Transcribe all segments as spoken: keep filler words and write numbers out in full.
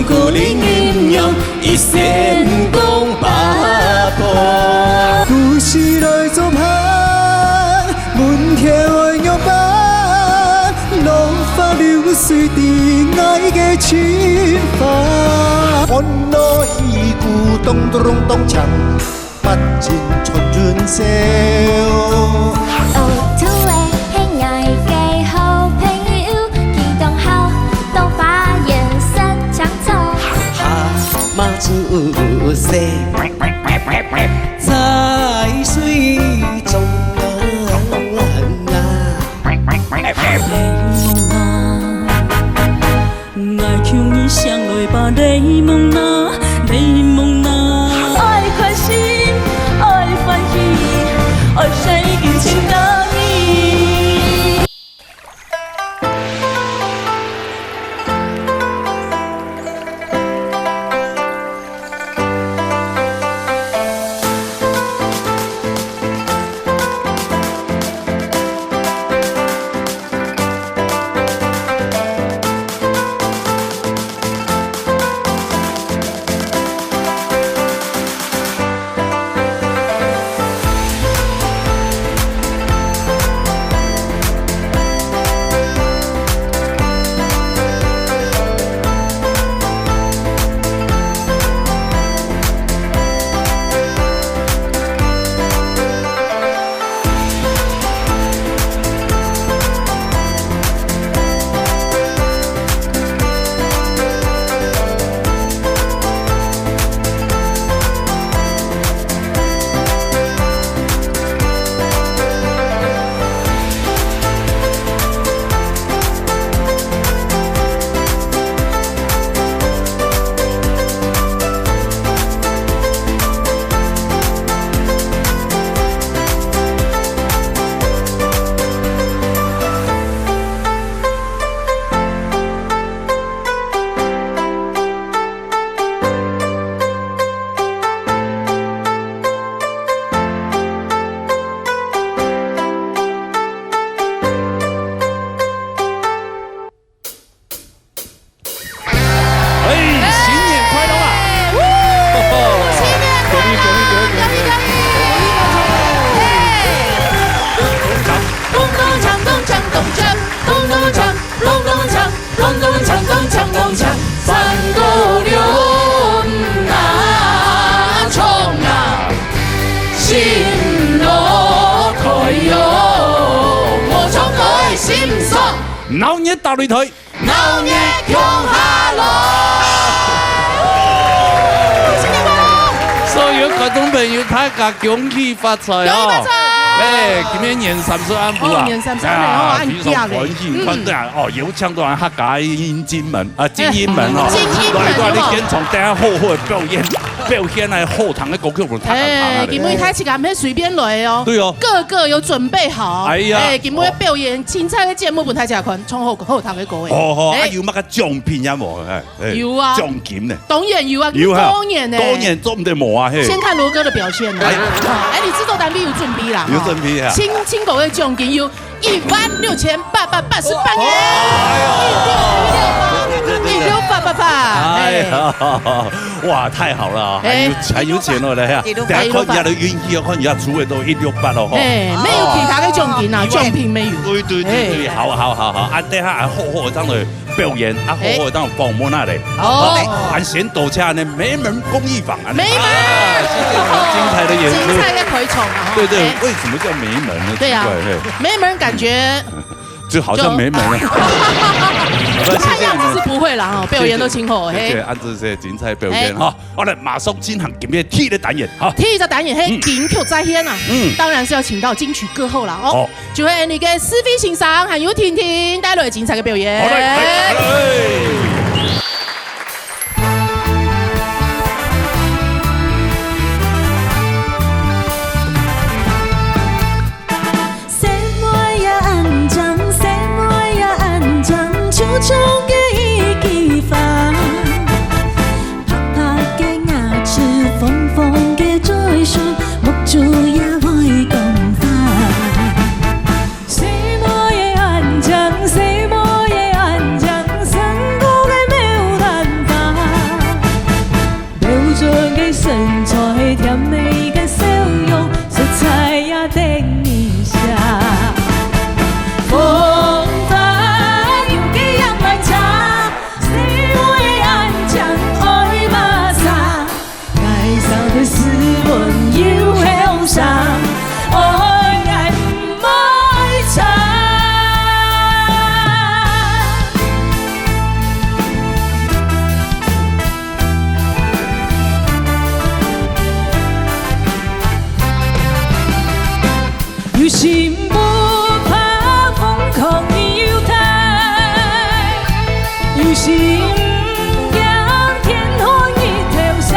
古灵阴阳，一线攻八方。故事来做伴，问天爱仰般，浪花流水的爱个情话。欢乐戏鼓咚咚咚锵，八珍穿云霄。学徒个係𠊎个好朋友，佢當好，當花顏色青草。蛤蟆煮水在水中啊。檸檬啊，𠊎求你醒來吧，檸檬啊，檸檬啊。愛開心，愛歡喜，愛世界盡到你。哎，新年快樂啊！新年快樂！恭喜恭喜恭喜恭喜！恭喜恭喜！咚咚锵，咚锵咚锵，咚咚锵，咚咚锵，咚咚锵咚锵咚锵，三个六啊冲啊，心乐开哟，我唱歌心爽。闹热打擂台。 闹热共下来！新年快樂！所有觀眾朋友，大家恭喜發財哦！恭喜發財！哎，今年年三十暗晡啊，哦，年三十暗晡哦，啊，非常歡喜，恁遽咧。嗯。看到啊，哦，有請到客家金門啊，金音門哦，金音門來，來，哦。你現場等下好好个表演，表演來好聽个歌曲，分大家聽啊。哎，今晡日大自家毋係隨便來个哦，對哦。個個有準備好。哎呀。哎，今晡日表演精彩个節目分大家看，唱好好聽个歌。 哦吼，啊，哎。有麼个獎品也無？哎，哎，有啊。獎金呢？當然有啊，有哈。當然呢。當然做毋得無啊，嘿。先看羅哥的表現啊。哎。哎，你製作單位有準備啦，有準備啊。吼。新，新歌个獎金有一萬六千八百八十八元。哦，哎喲。一六八八八，哎。一六八八八，哎。 哇，太好了啊，還有，哎，還有錢了嘞，一六八八。等下看一下个運氣哦，看一下出位都一六八了吼。哎，沒有其他个獎金啊，哦，獎品沒有。對，對，對，對，哎。好，好，好，好，啊，等下還好好這樣的表演，啊，好好這樣訪問啊嘞。哎。哦。好嘞，啊，先多謝呢，梅門工藝坊啊。梅門。啊，謝謝你們精彩的演出。精彩的開場啊，對，對，哎。為什麼叫梅門呢？對啊，奇怪，嘿。梅門感覺 就好像沒門了。哎。看樣子是不會啦，哈，表演都真好，嘿。謝謝，謝謝，按這些精彩表演，哎。哈。好了，馬上進行今天第一个單元，哈。第一个單元，嘿，嗯。金曲再現啊。嗯。當然是要請到金曲歌后啦，哦。哦。就係𠊎等个思菲先生，還有婷婷帶來精彩个表演。好嘞，來，來。 細妹呀恁靚，細妹呀恁靚，就像个一枝花。白白个牙齒，紅紅个嘴唇，目珠也會講話。細妹呀恁靚，細妹呀恁靚，成功个牡丹花。心仰天空日头晒，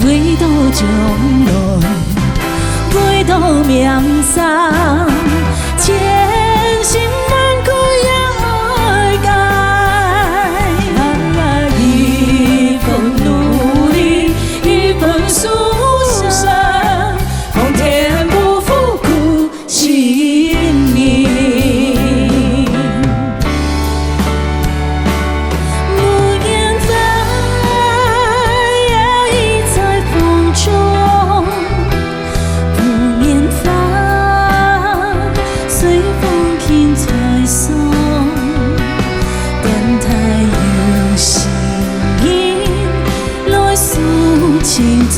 唯獨將來，唯獨命生，千辛萬苦也愛改。一份努力，一份書生，皇天不負苦 心人。木棉花摇曳在風中，木棉花隨風輕吹送，等待有心人 來訴情衷，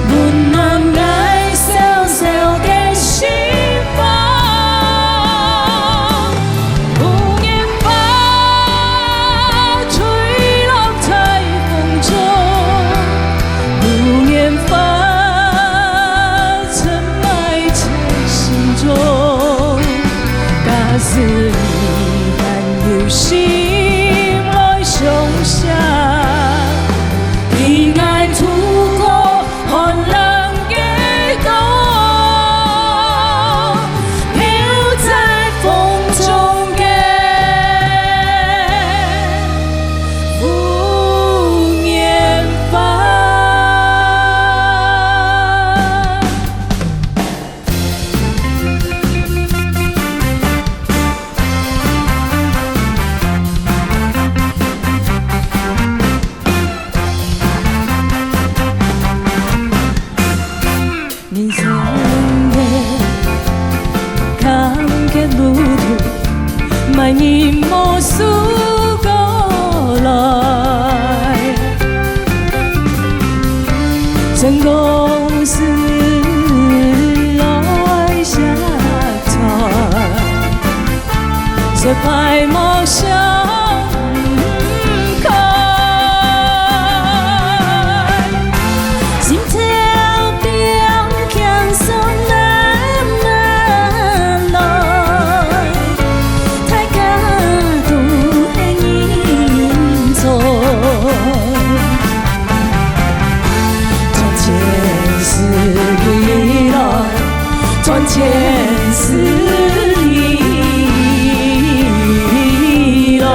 溫暖𠊎小小个心房。木棉花吹落在風中，木棉花沉埋在心中。假使你還有心來相惜， 平安度過寒冷个冬，飄在風中个木棉花。 人生个坎坷路途，萬人無輸過來。成功是來惜才，失敗莫想 開。心頭冰強霜慢慢來，大家都係人才。 賺錢是你來，賺錢是你來，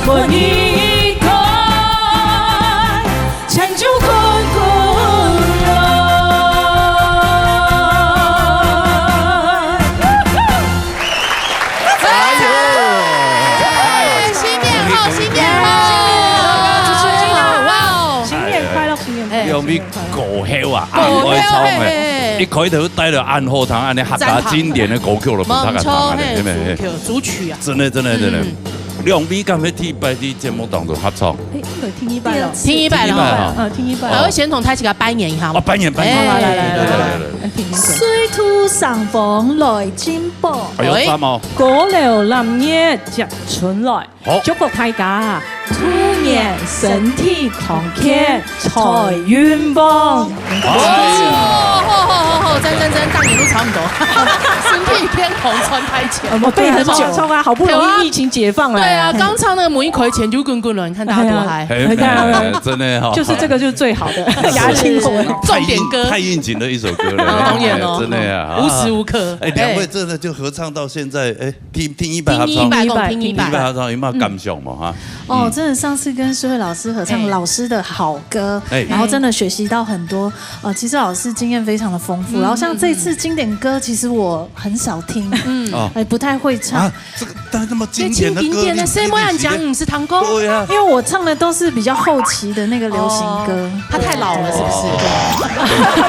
無離開，成就滾滾來。 哎，新年好，新年好！哇哦！新年快樂，新年快樂，哎，新年快樂！有没有狗后啊？狗后，哎，哎，哎。一開頭帶了暗號，他按呢客家經典的歌曲了，客家唱的，無錯，嘿，對不對？主曲，主曲啊。真的，真的，真的。嗯。兩位敢會第一擺在節目當中合唱？哎，應該第一擺了。第一擺了。第一擺啊。嗯，第一擺。啊，我先同大家拜年一下嘛。哦，拜年，拜年。哎，來，來，來，來，來，來。來，來，來。水土生風來進寶。哎呦，哎。讚哦。高樓林業接春來。 好。祝福大家，兔年身體康健，財運旺。哎呀。哦，好，好，好，好，讚，讚，讚，大年都差不多。身體健康，賺大錢。呃，我背很久。對啊，好不容易疫情解放了。對啊，剛唱那個母嬰口前就滾滾了，你看大家多嗨。哎，哎，哎，真的哈。就是這個就是最好的，牙清活。重點歌。太應，太應景的一首歌了。哦，當然哦。哎，真的呀。無時無刻。哎，兩位真的就合唱到現在，哎， 第，第一擺合唱。第一擺，講第一擺。第一擺合唱，有沒有感想嘛，哈？哦，嗯。真的，上次跟詩慧老師合唱，哎。老師的好歌，哎。然後真的學習到很多。呃，其實老師經驗非常的豐富，嗯，然後像這次經典歌，其實我很少聽，嗯。哦。哎，不太會唱。啊，這個，但是那麼經典的歌，這經典的，你，你，你，誰沒有講，你是唱歌？對啊。因為我唱的都是比較後期的那個流行歌。哦。 他太老了，是不是？哦。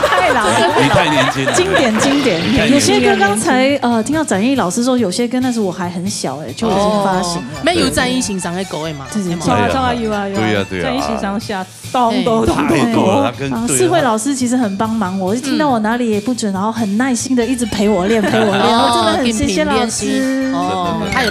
太老了。你太年輕了。經典，經典。你太年輕了。有些歌剛才，呃，聽到展翼老師說，有些歌那時候我還很小，哎，就已經發行了。哦，沒有展翼先生的歌的嘛，對，對，有沒有？對啊，對啊，有啊。對啊，對啊。展翼先生寫當多，當多歌。太多了，他跟，啊，對啊。世慧老師其實很幫忙我，一聽到我哪裡也不準，然後很耐心的一直陪我練，陪我練，哦，我真的很謝謝老師。哦，他有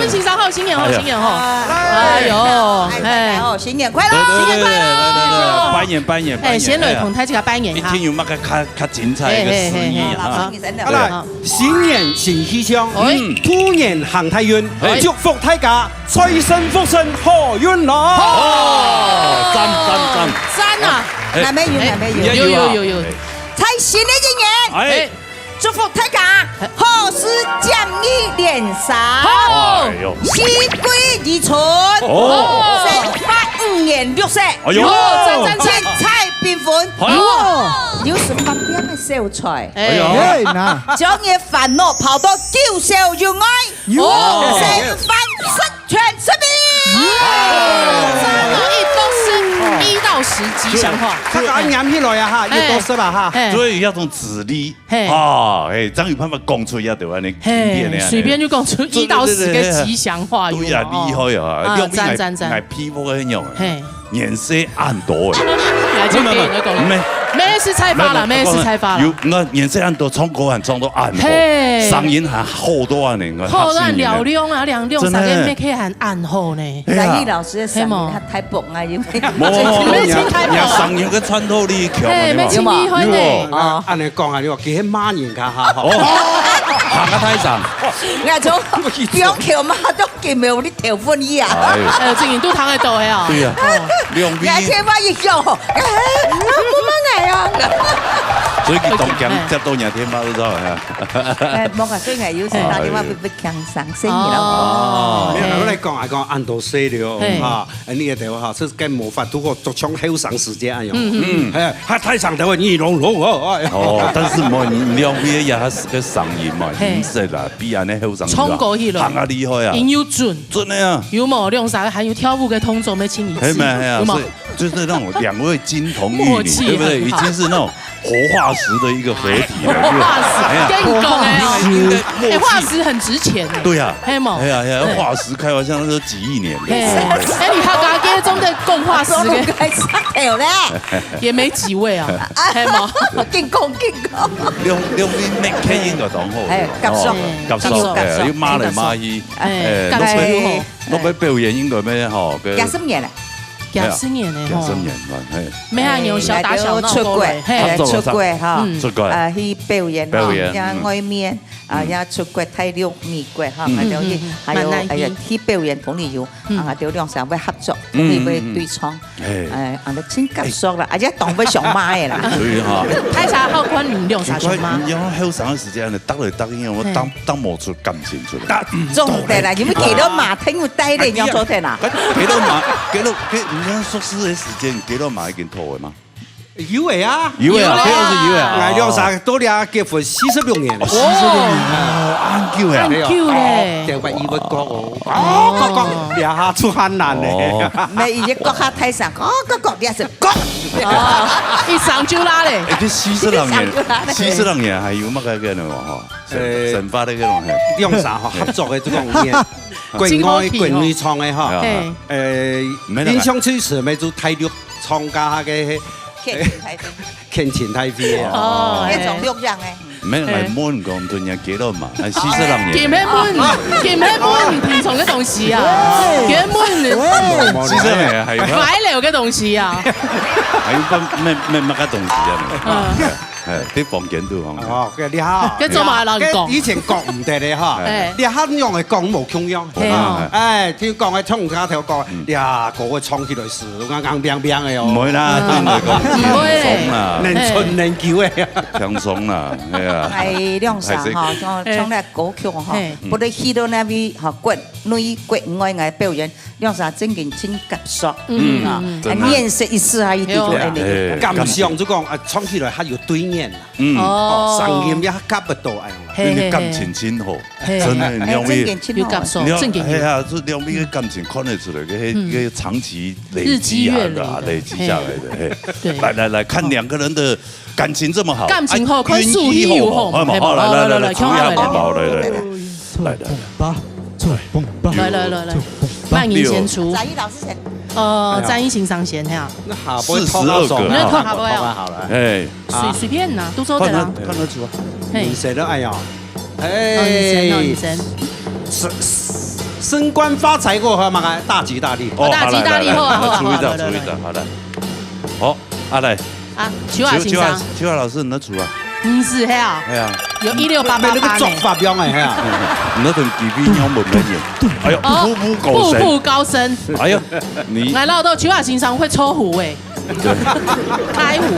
恭喜三號新年好，哎呀。新年好。哎呦，哎，哎。哦，新年快樂！对对对，新年快乐！来来来，拜年拜年拜哎，年，先来同大家拜年哈。哎呀，一定有那个较较精彩的事情啊。哎，哎，哎，哎。好，新年快乐！好。好来，新年新气象，哎。嗯。兔年行大运，哎。祝福大家财神福神好运来！哦，赞赞赞！赞啊！哎，还没有，哎，还没有。有有有有有。哎。在新的一年，哎。哎。 祝福大家好事接二连三，好。哎呦。四季如春，哦。生发五颜六色，哎呦。哦，赞赞赞。精彩缤纷，哎呦。有时发亮的小菜，哎呦。哎，那。将你烦恼抛到九霄云外，有。哦。生欢喜全生命。哦，赞哦，一到十，一到十吉祥话。大家念起来啊哈，哎。一到十啊哈。哎。所以要从子力 嘿。啊，嘿，正有办法讲出一个对吧？你嘿，随便就讲出一到十个吉祥话，对呀，有没有？厉害啊！啊，你有没有赞，赞，赞。买皮肤很有，嘿。颜色暗多哎。来，这个没有，没有，没有。没有，是菜花啦，没有，没有，是菜花啦。有，那颜色暗多，唱歌还唱到暗吼，嘿。嗓音还厚多啊，你看，好多人嘹亮啊，嘹亮，真的。三个妹可以喊暗吼呢。哎呀。蓝奕老师的嗓音，嘿嘛。他太薄啊，因为无，无，无，你啊，你啊，声音个穿透力强啊，嘿，你嘛。没听厉害呢。有无？啊，按呢讲啊，你话，其实骂人家哈，吼。哦，行啊，太长。我讲，不要叫骂，都给没有你头分一啊。哎呦。哎呦，这印度糖的豆黑哦。对呀，哦。两边。你还天发一笑，哎，那不骂哎啊。所以佢当强，接到人家天发都知道呀。哎，莫讲，所以我有时打电话会被强伤，生意了。哦。没有，我来讲啊，讲安多水流嘿。哈。 哎，你个地方哈，是该无法度个，就像后生时间哎样。嗯，嗯。哎，他太长的话，你拢拢哦，哎。哦，但是无，你两边也还是个声音嘛，嘿。音色啦，比安尼后生唱歌去了。行啊，厉害啊。音又准。真的啊。有无？两三个还有跳舞个动作没请你吃，嘿，没有，有无？所以就是那种两位金童玉女，默契对不对？很好。已经是那种活化石的一个合体了，是吧？活化石，哎呀，跟你讲哎哦。活化石。哎，化石很值钱哎。对呀。嘿嘛。哎呀，哎呀，对。化石开玩笑，那时候几亿年的。嘿，哎，你客家个总得讲化石个。个石头咧。也没几位啊，嘿嘛。紧讲，紧讲。两，两边没开音个同好，哎，对吧？合作。哦，合作，合作，哎，又骂来骂去，哎，哎，合作又好。那边表演应该没吼，跟几十年了。 几十年了吼。几十年了，嘿。没还有小打小闹过嘞，哎，嘿。合作上，出国哈，嗯。出国。啊，去表演哈，表演，嗯。也外面，啊，嗯。也出国，大陆、美国哈，嗯。還有去，嗯，嗯，嗯。还有，蠻難去。哎呀，去表演，同你有，嗯。啊，就兩三位合作，嗯，同你會對唱。嗯，嗯。嘿。哎，啊，那真合作啦，而且當會想罵的啦。所以哈。大家好看你兩三想罵。奇怪，你要後生的時間呢，搭來搭去，我搭，嘿。搭無出感情出來。搭，嗯，做得啦，你們給了馬，聽有帶的，哎呀，你要做得啦。 該幾多碼？幾多？幾，你看熟識个時間，幾多碼已經討个嗎？有个啊。有个啊，有个啊。這樣是有个啊。哎，兩三个都倆結婚四十六年了。哦，四十六年啊，恁久呀。恁久嘞。哦，對吧？伊會講哦，哦，講講，這下出汗難嘞。哦。沒，伊就講下太上，哦，講講，這是講。哦，一上就拉嘞。哎，這四十六年，一上就拉嘞。四十六年還有麼个个呢？哈，生，呃，生發个那種，嘿。兩儕哈，合作个這種面。 國外、國內唱个哈，嘿。呃，沒那個。印象最深个就大陸唱家个，嘿，天津大飛。天津大飛个啊。哦，嘿。那種錄像个。沒有，哎，莫講人家幾多碼，哎，四十六年。根本問，根本問平常个東西啊，根本。四十六年還有。買了个東西啊。還有放，沒，沒，沒个東西啊。嗯。 哎，在房間肚吼。哦，該你好。該做麼个人講？該以前講毋得个哈，哎。你還用个講無共樣。嘿哦。哎，聽講个唱歌頭講，嗯。呀，歌會唱起來是硬硬拚拚个哦。毋會啦，嗯。對你來講，毋會咧。輕鬆啦。能存能久个。輕鬆啦，哎呀。哎，兩儕哈，還是唱，唱那歌曲哈，嘿。不得去到那位哈，國內國外个表演， 兩儕正經真合作，嗯，啊，嗯，真的。啊，面色一試啊，一滴都哎，哎，感想就講，啊，唱起來較有對眼啦。嗯。哦。哦，聲音也較合得到，哎呀。嘿，嘿，嘿。真的感情真好，嘿。真的，哎，兩位，正經真好。有合作，你看，正經有。哎呀，這兩位的感情看得出來，嘿，嗯。這長期累積啊，日積月累的。對吧？累積下來的，嘿。對。來，來，來，看兩個人的感情這麼好，感情好，啊，看手氣又好，運氣好無？好嘛，好，來，來，來，來，來，來，來，來，來，來。 來，來，來。來，來，來，來。慢銀先出。展翼老師先。呃，哎呀。展翼先上先，嘿啊。那下背拖到手，四十二個。那拖下背啊。拖下好了。哎。隨，隨便啦，都做得啦。看他，看他出啊。嘿。你誰的？哎呀。哎。哦，你先，哦，你先。是，是。升官发财过后嘛，大吉大利。哦，大吉大利，好啊，好啊，好啊，来，来，来，好啊，来，来，来。好，啊，来。啊，秋华先生。秋华，秋华老师，你来出啊？毋是，嘿啊。哎呀。有一六八八八呢。那个做法表哎，嘿啊。你那种比比鸟门门眼。哎呦，哦，步步高升。步步高升。哎呦，你。俺老豆秋华先生会抽胡哎。对。开胡。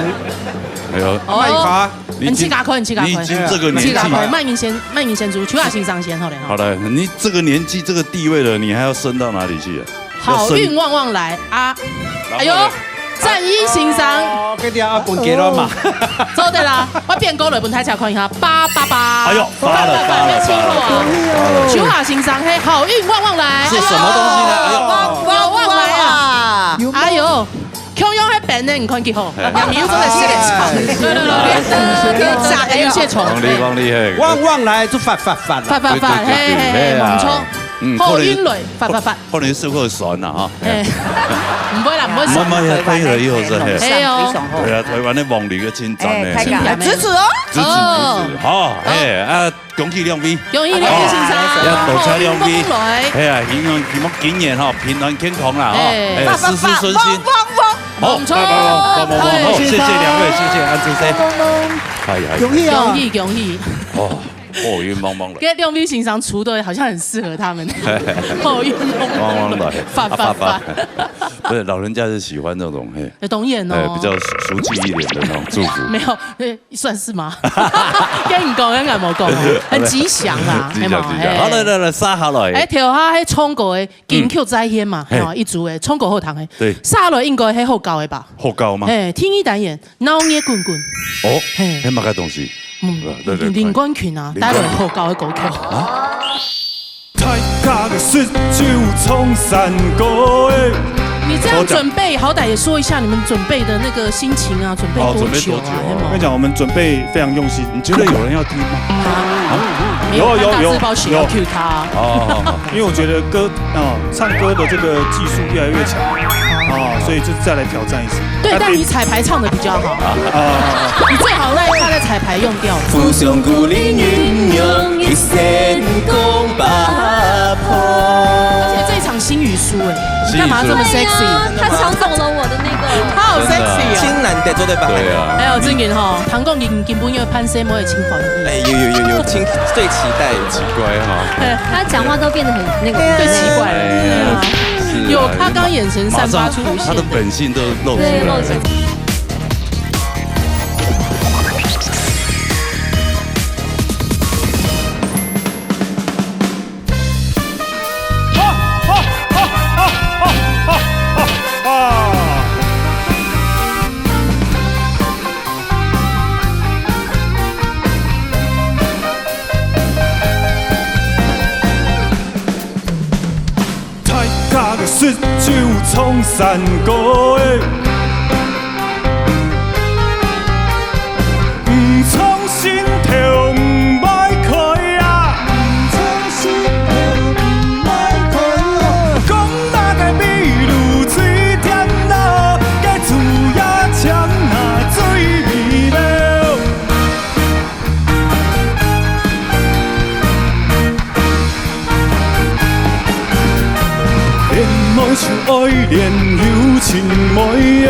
哎呦。哦。卖花。 你已经，你自家看，你自家看。你已经这个年纪。你自家看，慢一先，慢一先出，秋华先生先好了哈。好了，你这个年纪、这个地位了，你还要升到哪里去啊？好运旺旺来啊！哎呦，要升。然后呢？战一先生。哦，跟你啊，滚给了嘛。做得啦，我变高了，分大家看一下，八八八。哎呦，发了，发了，发了，发了。秋华先生，嘿，好运旺旺来。是什么东西呢？哎呦。旺旺旺旺啊！哎呦。 共樣係變呢，你看幾好，嘿。兩米又做得寫得長。哎。對，對，對，對，對，假的有些長。旺利，旺利，嘿。旺旺來就發發發啦。發發發，對，對，對，嘿，嘿，嘿，嘿啊。無錯。嗯，好運來，發發發。可能，可能係會酸啦，哈。哎，毋會啦，毋會酸。慢慢仔，可以了，以後再，嘿。哎喲。對啊，台灣的旺利个進展呢。哎，太棒了。支持哦。支持，支持，哦。好，哎，啊， 恭喜兩位。恭喜兩位先生，哦，也多謝兩位。好運來。哎呀，希望，希望今年哈，平安健康啦，哈。哎。哎，事事順心。旺，旺，旺。好，旺，旺，旺，旺，旺，好，謝謝兩位，謝謝安先生。旺，旺，旺。哎呀，恭喜啊！恭喜，恭喜。哦，好運旺旺來。這兩位先生出的好像很適合他們。好運旺旺來，旺旺來。發，發，發。發，發。不是，老人家是喜歡那種，嘿，哎，當然哦。哎，比較俗氣一點的那種祝福。沒有，哎， 算是嗎？跟你講，跟俺無講哦，很吉祥啦，吉祥，吉祥。嘿嘛，嘿。好，來，來，來，接下來。哎，頭下係唱歌个金曲再現嘛，嘿。嘿嘛，一組个唱歌好聽个。對。接下來應該係好搞个吧？好搞嗎？嘿，第二單元，鬧熱滾滾。哦，嘿。係麼个東西？嗯，對，對，對，林冠群啊，林冠群。帶來好搞个歌曲。啊？ 大家个食酒唱山歌欸。你這樣準備，好歹也說一下你們準備的那個心情啊，準備多久啊？哦，準備多久啊？嘿嘛。我跟你講，我們準備非常用心。你覺得有人要聽嗎？啊？有，有，有，有。有，有，有。因為我覺得歌，哦，唱歌的這個技術越來越強，哦，所以就再來挑戰一次。對，但你彩排唱得比較好。啊。你最好那一趴在彩排用掉。 而且這一場新語書欸，你幹嘛這麼sexy？對啊，他搶走了我的那個。他好sexy哦。真的啊。真難得做得吧？對啊。還有正經吼，唐貢金金不因為潘森我也挺歡喜。哎，有，有，有，有，挺，最期待。奇怪哈。他講話都變得很那個。對，奇怪了。哎呀，是啊。有，他剛眼神散發出一些。馬上他的本性都露出來了。對，露出來。 大家个食酒唱山歌欸。毋唱心頭毋愛開啊。毋唱心頭毋愛開啊。講那个美女水點咯，該主也像那水味了。 戀愛就愛戀有情妹欸。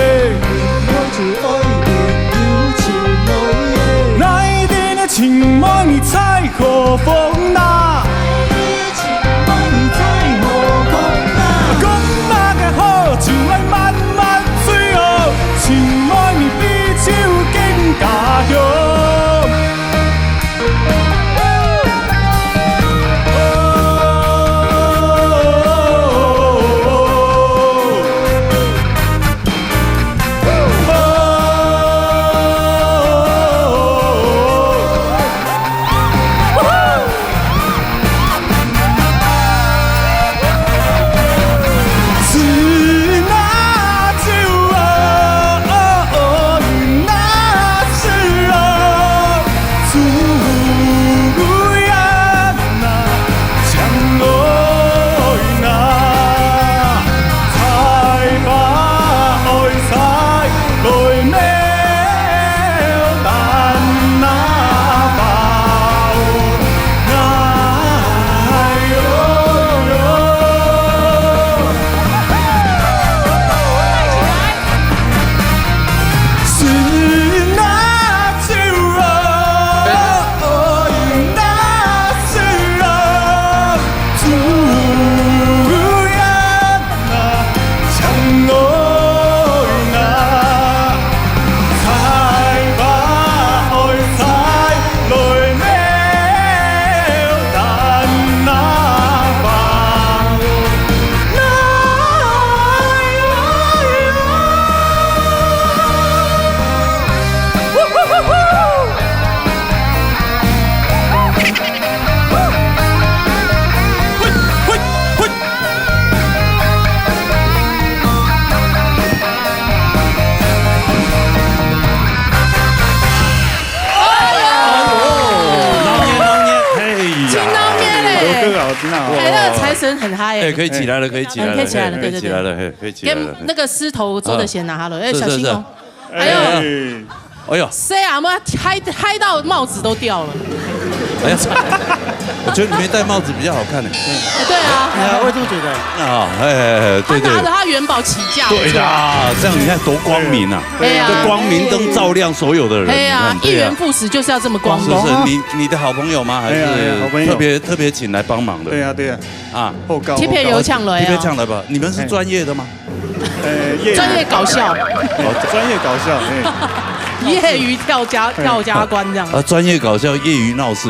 戀愛就愛戀有情妹欸。哪一个情妹在何方啊？哪一个情妹在何方啊？講那个好酒愛慢慢醉哦，情妹比酒更加香。 Woohoo！很嗨欸。哎，可以起来了，可以起来了，嗯，可以起来了，哎，对，对，可以起来了，对。哎，可以起来了。跟那个狮头周德贤拿哈喽，哎，是，是，小心哦。是。哎呦，哎。哎呦，谁啊？我嗨，嗨到帽子都掉了。哎呀，我觉得你没戴帽子比较好看呢。哎，对啊。哎呀，我也这么觉得。啊，哎，哎，哎，对，对。他拿着他元宝起价，对的啊，这样你看多光明啊！对啊。这光明灯照亮所有的人，哎呀，你看，对啊。一元不死就是要这么光明。是，是，你，你的好朋友吗？还是哎呀，哎呀，好朋友。特别，特别请来帮忙的？对啊，对啊。啊。后告，特别有抢来啊。特别抢来吧？你们是专业的吗？哎。呃，业余。专业搞笑。哦，专业搞笑，哎。业余跳家，哎。跳家官这样。啊，专业搞笑，业余闹事。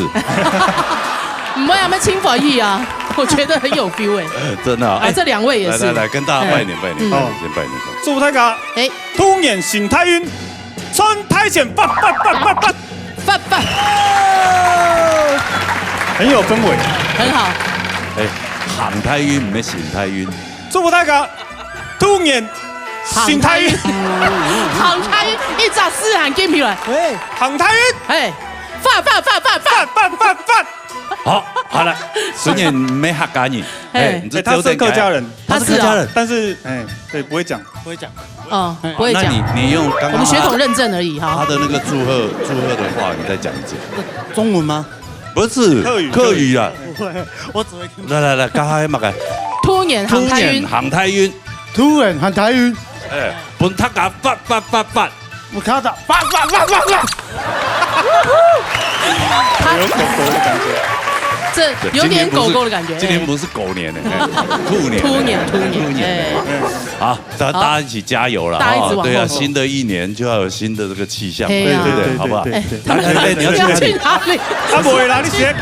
不会啊，我们清华裔啊，我觉得很有 feel 哎。真的啊。啊，哎，这两位也是。来，来，来，跟大家拜年，哎。拜年，嗯。拜年，先拜年。祝大家，哎。兔年行大运，賺大錢，發發发发發。發發。很有氛围。很好。哎，行大运，毋係行大運。祝福大家，兔年行大運。行大運。行大運，一隻字還緊起來。喂。行大運。哎，發發發發發。發发发发。好，好了，十年没客家人，哎，哎，你这哎，他是客家人。他是客家人。他是啊。但是，哎，对，不会讲。不会讲。哦，不会讲。那你，你用刚刚我们血统认证而已哈。他的那个祝贺，祝贺的话，你再讲一次。中文吗？不是，客语，客语啊。客语。我只会听。来，来，来，刚刚那个。兔年行大运。兔年行大运。兔年行大运。哎，分大家發发发发。我看到发发发发发。有狗狗的感觉。这有点狗狗的感觉。今年不是，今年不是狗年呢，哎，兔年呢，兔年，兔年，兔年呢。哎。好，大，大家一起加油了哈。大家一直往后走。对啊，新的一年就要有新的这个气象，哎呀。对不对？对，对，好不好？对，对，对。来，来，来，你要去哪里？啊，不会啦，你先。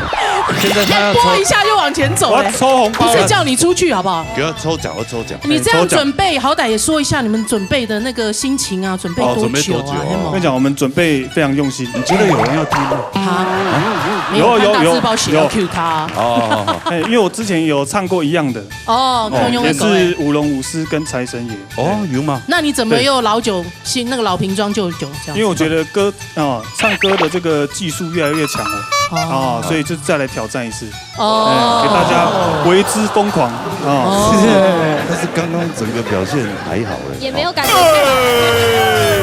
现在他要抽，先拨一下就往前走了。我要抽红包了。不是叫你出去好不好？不要抽奖，我抽奖。你这样准备，哎，抽奖。好歹也说一下你们准备的那个心情啊，准备多久啊？哦，准备多久啊？有没有？我跟你讲，我们准备非常用心。你觉得有人要听吗？啊？没有，有，有，看大字报写要有。Cue 他。哦，哦，哦。哎，因为我之前有唱过一样的。哦，哦，也是舞龙舞狮跟财神爷。哦，有吗？那你怎么又老酒新，那个老瓶装旧酒这样子？因为我觉得歌，哦，唱歌的这个技术越来越强了。哦。哦，所以就再来挑战一次。哦。哎，给大家为之疯狂。哦。哦。但是刚刚整个表现还好欸。也没有感觉出来。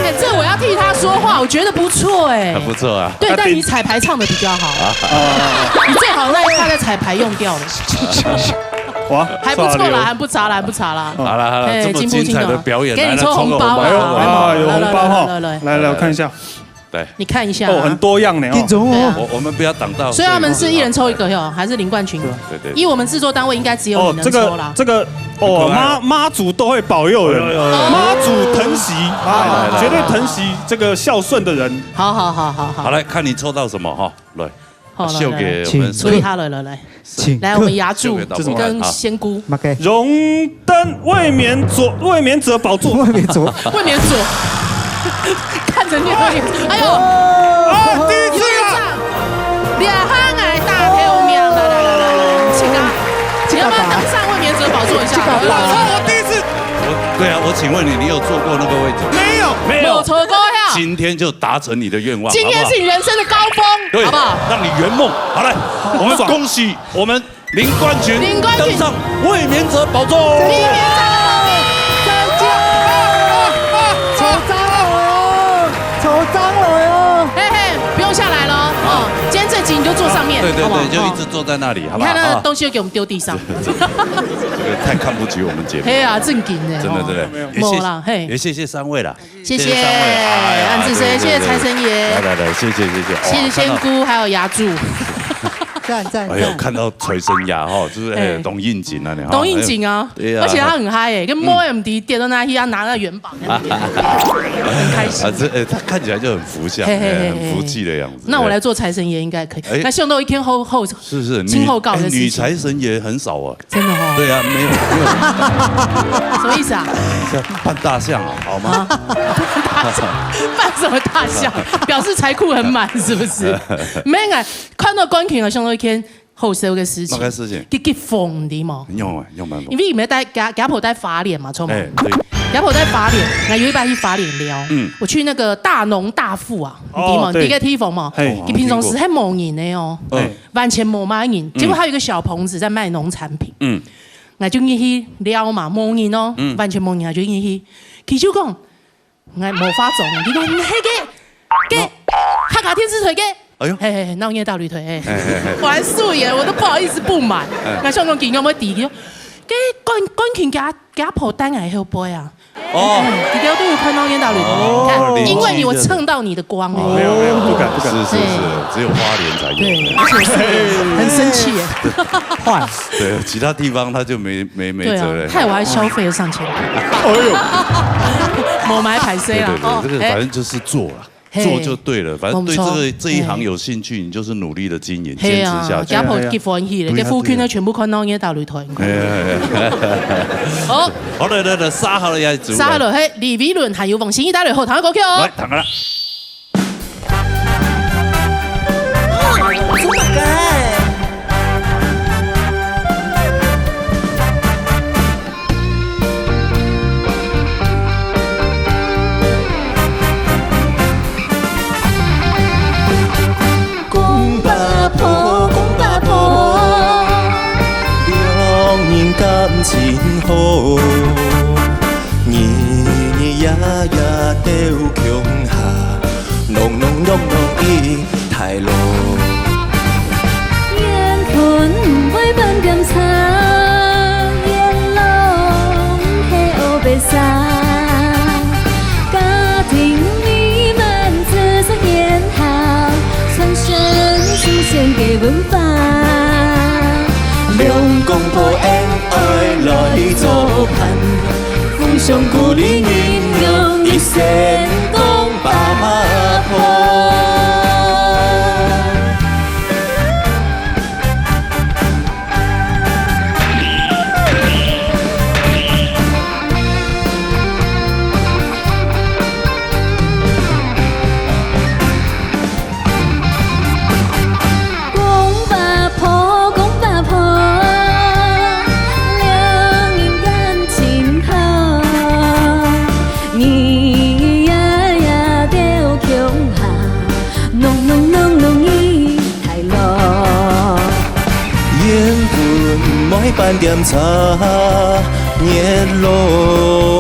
哎，这我要替他说话，我觉得不错哎。很不错啊。对，但你彩排唱得比较好。啊。你最好那一趴的彩排用掉了。哇，还不错啦，刷流。还不差啦，还不差啦。好了，好了，哎，这么精彩的表演，进步，进步。给你抽红包啊，来，来，抽红包。哎呦，哎呦，哎呦，来，来，来，来，来，我看一下。 对。你看一下啊。哦，很多样呢，哦。对啊。我，我们不要挡到。所以他们是一人抽一个哟，还是林冠群？对，对，对。以我们制作单位，应该只有你能抽啦。哦，这个，这个，哦，很可爱哦。妈，妈祖都会保佑人，哎呦，哎呦，哎呦。妈祖疼惜，哎，来，来，绝对疼惜这个孝顺的人。好，好，好，好，好。好，来看你抽到什么哈，来。 好，来，秀给我们，来，来。请。注意他了，来，来。请。来，我们压住，秀给导播看，跟仙姑。啊。OK。荣登卫冕左，卫冕者宝座。卫冕者。卫冕者。看着你的卫冕，哎呦。啊，第一次啊。有一张，两行来大头名，来，来，来，来，来，请啊。你要不要登上卫冕者宝座一下？这个吧。来，来，来，来。我第一次。我，对啊，我请问你，你有坐过那个位置吗？没有。没有。没有坐过呀。今天就达成你的愿望，今天是你人生的高峰，好不好？好不好？对，让你圆梦。好，来，我们恭喜我们林冠群，林冠群登上卫冕者宝座。再见，再见，抽张了哟，抽张了哟。嘿嘿，不用下来了哦，今天这集你就坐上面，对，对，好不好？对，就一直坐在那里，好不好？你看那个东西又给我们丢地上。这个太看不起我们节目。嘿啊，正经的，真的，哦。真的，也谢，没有啦，嘿。也谢谢三位啦。 谢谢，谢谢三位，哎呀，安志生，对，对，谢谢财神爷，对。来，来，来，谢谢，谢谢。哇，谢谢仙姑，看到，还有牙柱。赞，赞，哎呦，赞。看到财神爷哈，就是，哎，哎。当应景啊，你哈。当应景啊，哎，对啊。而且他很嗨哎，跟莫M D跌到那去，他拿那元宝，很开心。啊，这，哎，他看起来就很福相，嘿，嘿，嘿，哎，很福气的样子。那我来做财神爷应该可以。哎。那秀豆一天后，后，是，是，女，今后告的事情。哎，女财神爷很少啊。 真的哦。对啊，没有，没有。什么意思啊？这扮大象啊，好吗？啊，扮大象，扮什么大象？表示财库很满，是不是？没有啊，看到冠群啊，想到一件好笑个事情。什么事情？佢，佢瘋的嘛。用啊，用蛮疯。因为佢戴，佢，佢婆戴花莲嘛，错嘛。哎，对。佢婆戴花莲，那有一擺去花莲了。嗯。我去那个大农大富啊，哦，你知嘛？对。你个地方嘛，嘿。佢平常时还无人的哦。嗯。完全无么人，嗯。结果他有一个小棚子在卖农产品。嗯。，𠊎就入去尞嘛，無人哦，嗯。完全無人，𠊎就入去。佢就講，𠊎無化妝，佢講，該个，該，客家電視台个，哎喲。嘿嘿嘿，鬧熱打擂台，嘿。嘿嘿嘿。我還素顏，我都不好意思不買。嗯。𠊎想講，佢應該會知，佢講，該冠，冠群厥，厥婆等𠊎後背啊。 哦。哎，佢兜都有看鬧熱打擂台，哦，你看，因為你，我蹭到你的光了。哦，沒有，沒有，不敢，不敢。是，是，是，哎。只有花蓮才有。對，而且是很生氣耶。壞。對，其他地方他就沒，沒，沒責任。對啊，害我還消費了上千塊。哎喲。無買歹勢啦，對，對，對，哦，這個反正就是做啦。哎。 嘿，做就對了，反正對這個，沒錯，這一行有興趣，嘿。你就是努力地經營，嘿啊，堅持下去。家婆幾歡喜咧，對啊，該附近个全部看鬧熱打擂台。對啊。嘿，嘿，嘿。好。好，來，來，來，殺好了，也煮來。殺好了，嘿，李維倫還有王心怡帶來好聽个歌曲哦。來，聽啊。 公婆婆，公婆婆，兩人感情好，日日夜夜鬥共下，噥噥噥噥一 大路。緣分毋會半點差，緣路毋係烏白沙。家庭美滿子孫賢孝，傳承祖先个文化。兩公婆恩愛來做伴， 互相鼓勵，恩愛一生講八婆。公八婆，公八婆，兩人感情好，日日夜夜鬥共下，噥噥噥噥一大路。緣分毋會半點差， 月落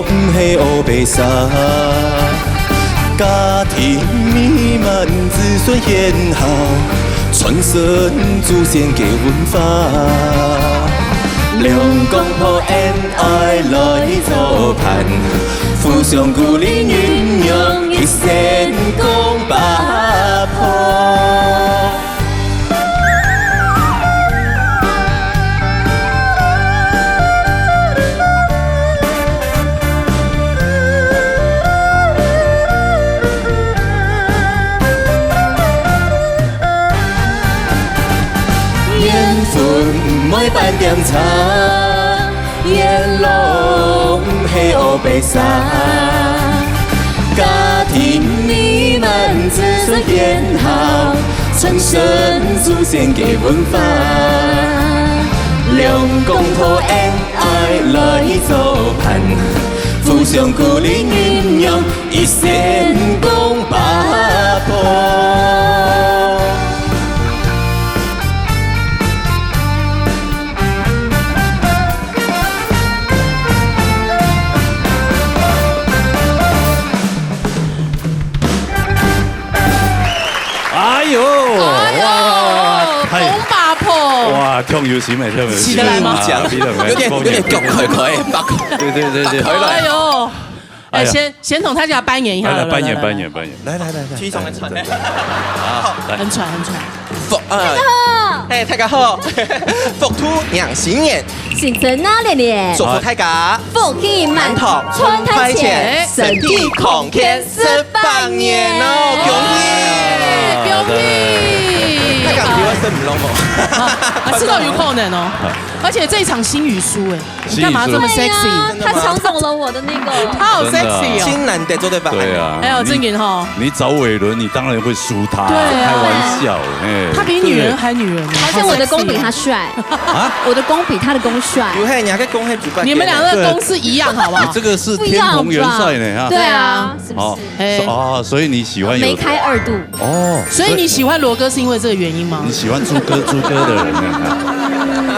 毋係烏白沙，家庭美滿子孫賢孝，傳承祖先个文化。兩公婆恩愛來做伴，互相鼓勵，恩愛一生講八婆。 緣分毋會半點差， 月落毋係烏白沙，家庭美滿子孫賢孝，傳承祖先个文化。兩公婆恩愛來做伴，互相鼓勵，恩愛一生講八婆。 哎喲，哎喲，哇，太，公八婆。哇，挺有心的，挺有心的。起得來嗎？啊，起得來，有點，有點腳開開，八婆。對，對，對，對。八婆來。哎喲，哎，哎呀。先，先同大家拜年一下，來，來，拜年，來，來，來。拜年，拜年。來，來，來，來。非常的喘。來，來，來。啊，來。很喘，很喘。福，呃，大家好。哎，大家好。福兔迎新年。 新春鬧熱熱，祝福大家福氣滿堂，賺大錢，身體康健，食百年哦！恭喜！恭喜！大家比我生毋long哦。啊，這倒有可能哦。而且這一場新語輸哎，你幹嘛這麼 sexy？對呀，他搶走了我的那個。他好 sexy 哦。真的啊。真難得做得吧？對啊。哎喲，你，正經吼。你找偉倫，你當然會輸他，對啊。開玩笑，嘿。他比女人還女人呢，好像我的弓比他帥。好 sexy 哦。啊？我的弓比他的弓帥。有嘿，你還可以弓嘿主辦。你們兩個弓是一樣，好不好？你這個是天蓬元帥呢，哈。不一樣吧？對啊，是不是？好，哎。哦，所以你喜歡有梅開二度。哦，所以你喜歡羅哥是因為這個原因嗎？你喜歡豬哥，豬哥的人呢，哈。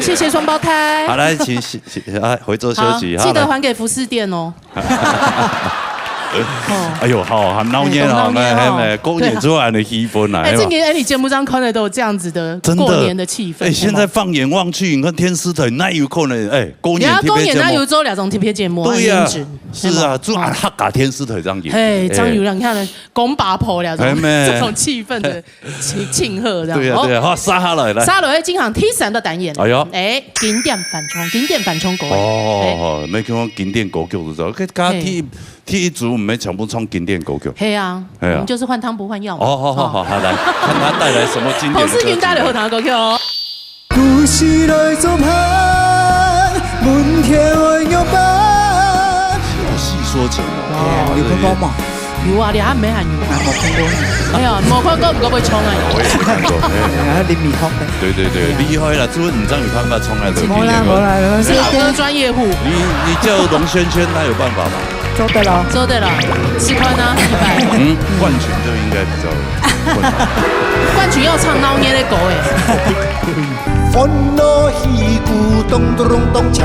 谢谢双胞胎。好，来，请，请，请，啊，回座休息，好，记得还给服饰店哦。好。哎呦，好，很闹热哦，哎，很闹热哦。哎，哎，过年就有恁个气氛啦，哎，哎嘛。正经，哎，你节目上看的都有这样子的真的。过年的气氛，哎，现在放眼望去，你看电视台哪有可能，哎，过年特别节目。人家过年哪有做两种特别节目啊？对呀，你们只，是啊，哎嘛。就啊，客家电视台这样有。嘿，哎。张宇亮，你看呢，公八婆了，哎，没。这种气氛的 庆，庆贺这样。对呀，哦。对呀，好，接下来，来。接下来进行第三个单元。哎哟。哎，经典翻唱，经典翻唱歌。哦，哎。哦，哦，没听过经典歌曲就知道，跟，跟第一，嘿。第一组我们全部唱经典歌曲。嘿啊，嘿啊。我们就是换汤不换药嘛。哦，好，好，哦。好，好，来，看他带来什么经典的歌曲。彭世群带来好听的歌曲哦。 细说情啊。哦，有看过吗？有啊，你还没喊有啊？哎，没看过。没有，没看过，不过会唱啊。我也没看过，哎。啊，林美凤的。对，对，对，哎呀。厉害了，这位你这样有办法唱啊，这个没啦，没啦，没啦，是老歌专业户。你，你叫龙萱萱，她有办法吗？做得了。做得了，试看啊，一百。嗯，冠群就应该比较困难。冠群要唱闹热的歌哎。烦恼起鼓咚咚咚锵，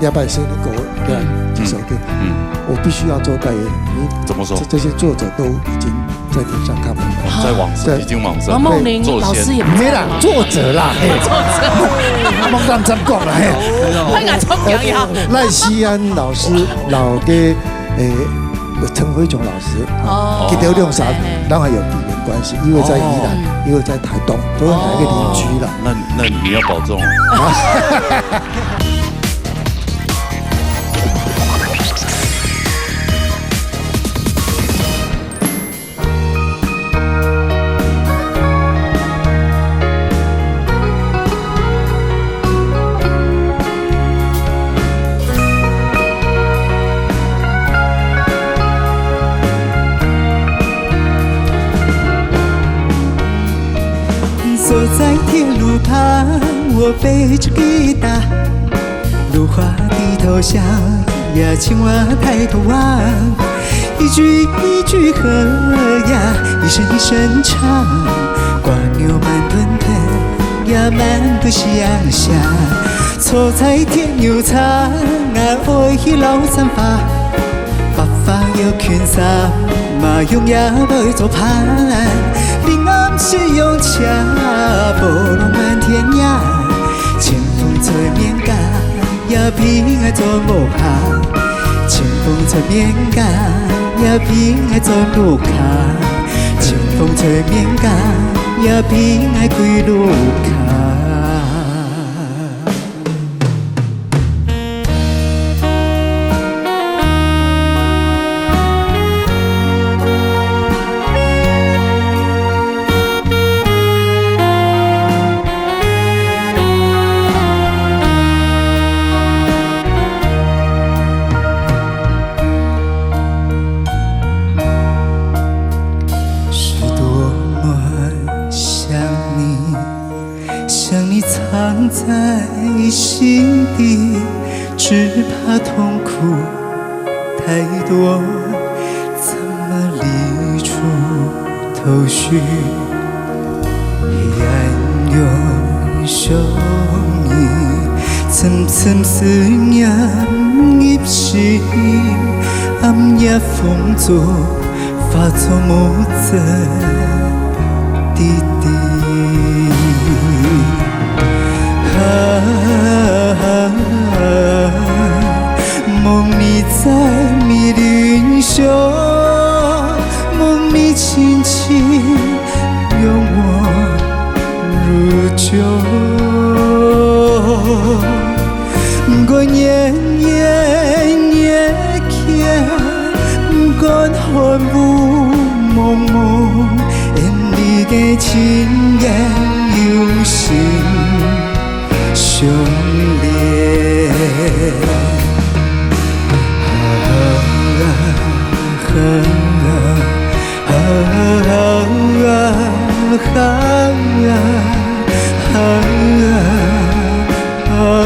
两百岁的狗，对，嗯。这首歌，嗯。我必须要做代言，因为怎么说？这，这些作者都已经在天上看不到。哦，在往生，对。已经往生。王梦麟老师也不在了吗？没啦，作者啦，嘿。作者。莫乱讲啦，嘿。我敢讲呀。赖锡安老师，老的，诶，陈辉琼老师，哦。给他用啥，嘿，嘿。当然有地缘关系，一位在宜兰，哦。一位在台东，都是哪个邻居啦。哦。 那，那你要保重哦。坐在铁路旁，我背着吉他，如花低头下，呀，青蛙抬头望，一句一句和呀，一声一声唱，瓜牛慢吞吞呀，慢吞香香，坐在铁牛场，啊，爱去老山花。 白发又轻衫，马用也会做伴。平安喜用车，波浪满天涯。清风吹面家，呀，平安做屋下。清风吹面家，呀，平安做屋下。清风吹面家，呀，平安归屋下。 是多么想你， 想你藏在心底，只怕痛苦太多，怎么理出头绪？黑暗又像你，层层思念入心，暗夜风中 化作梦中的滴滴。啊，梦里在迷林shaw，梦里轻轻拥我入怀。 毋管炎炎热天，毋管寒雨濛濛，愿你个情愿永心相连。啊，啊，啊。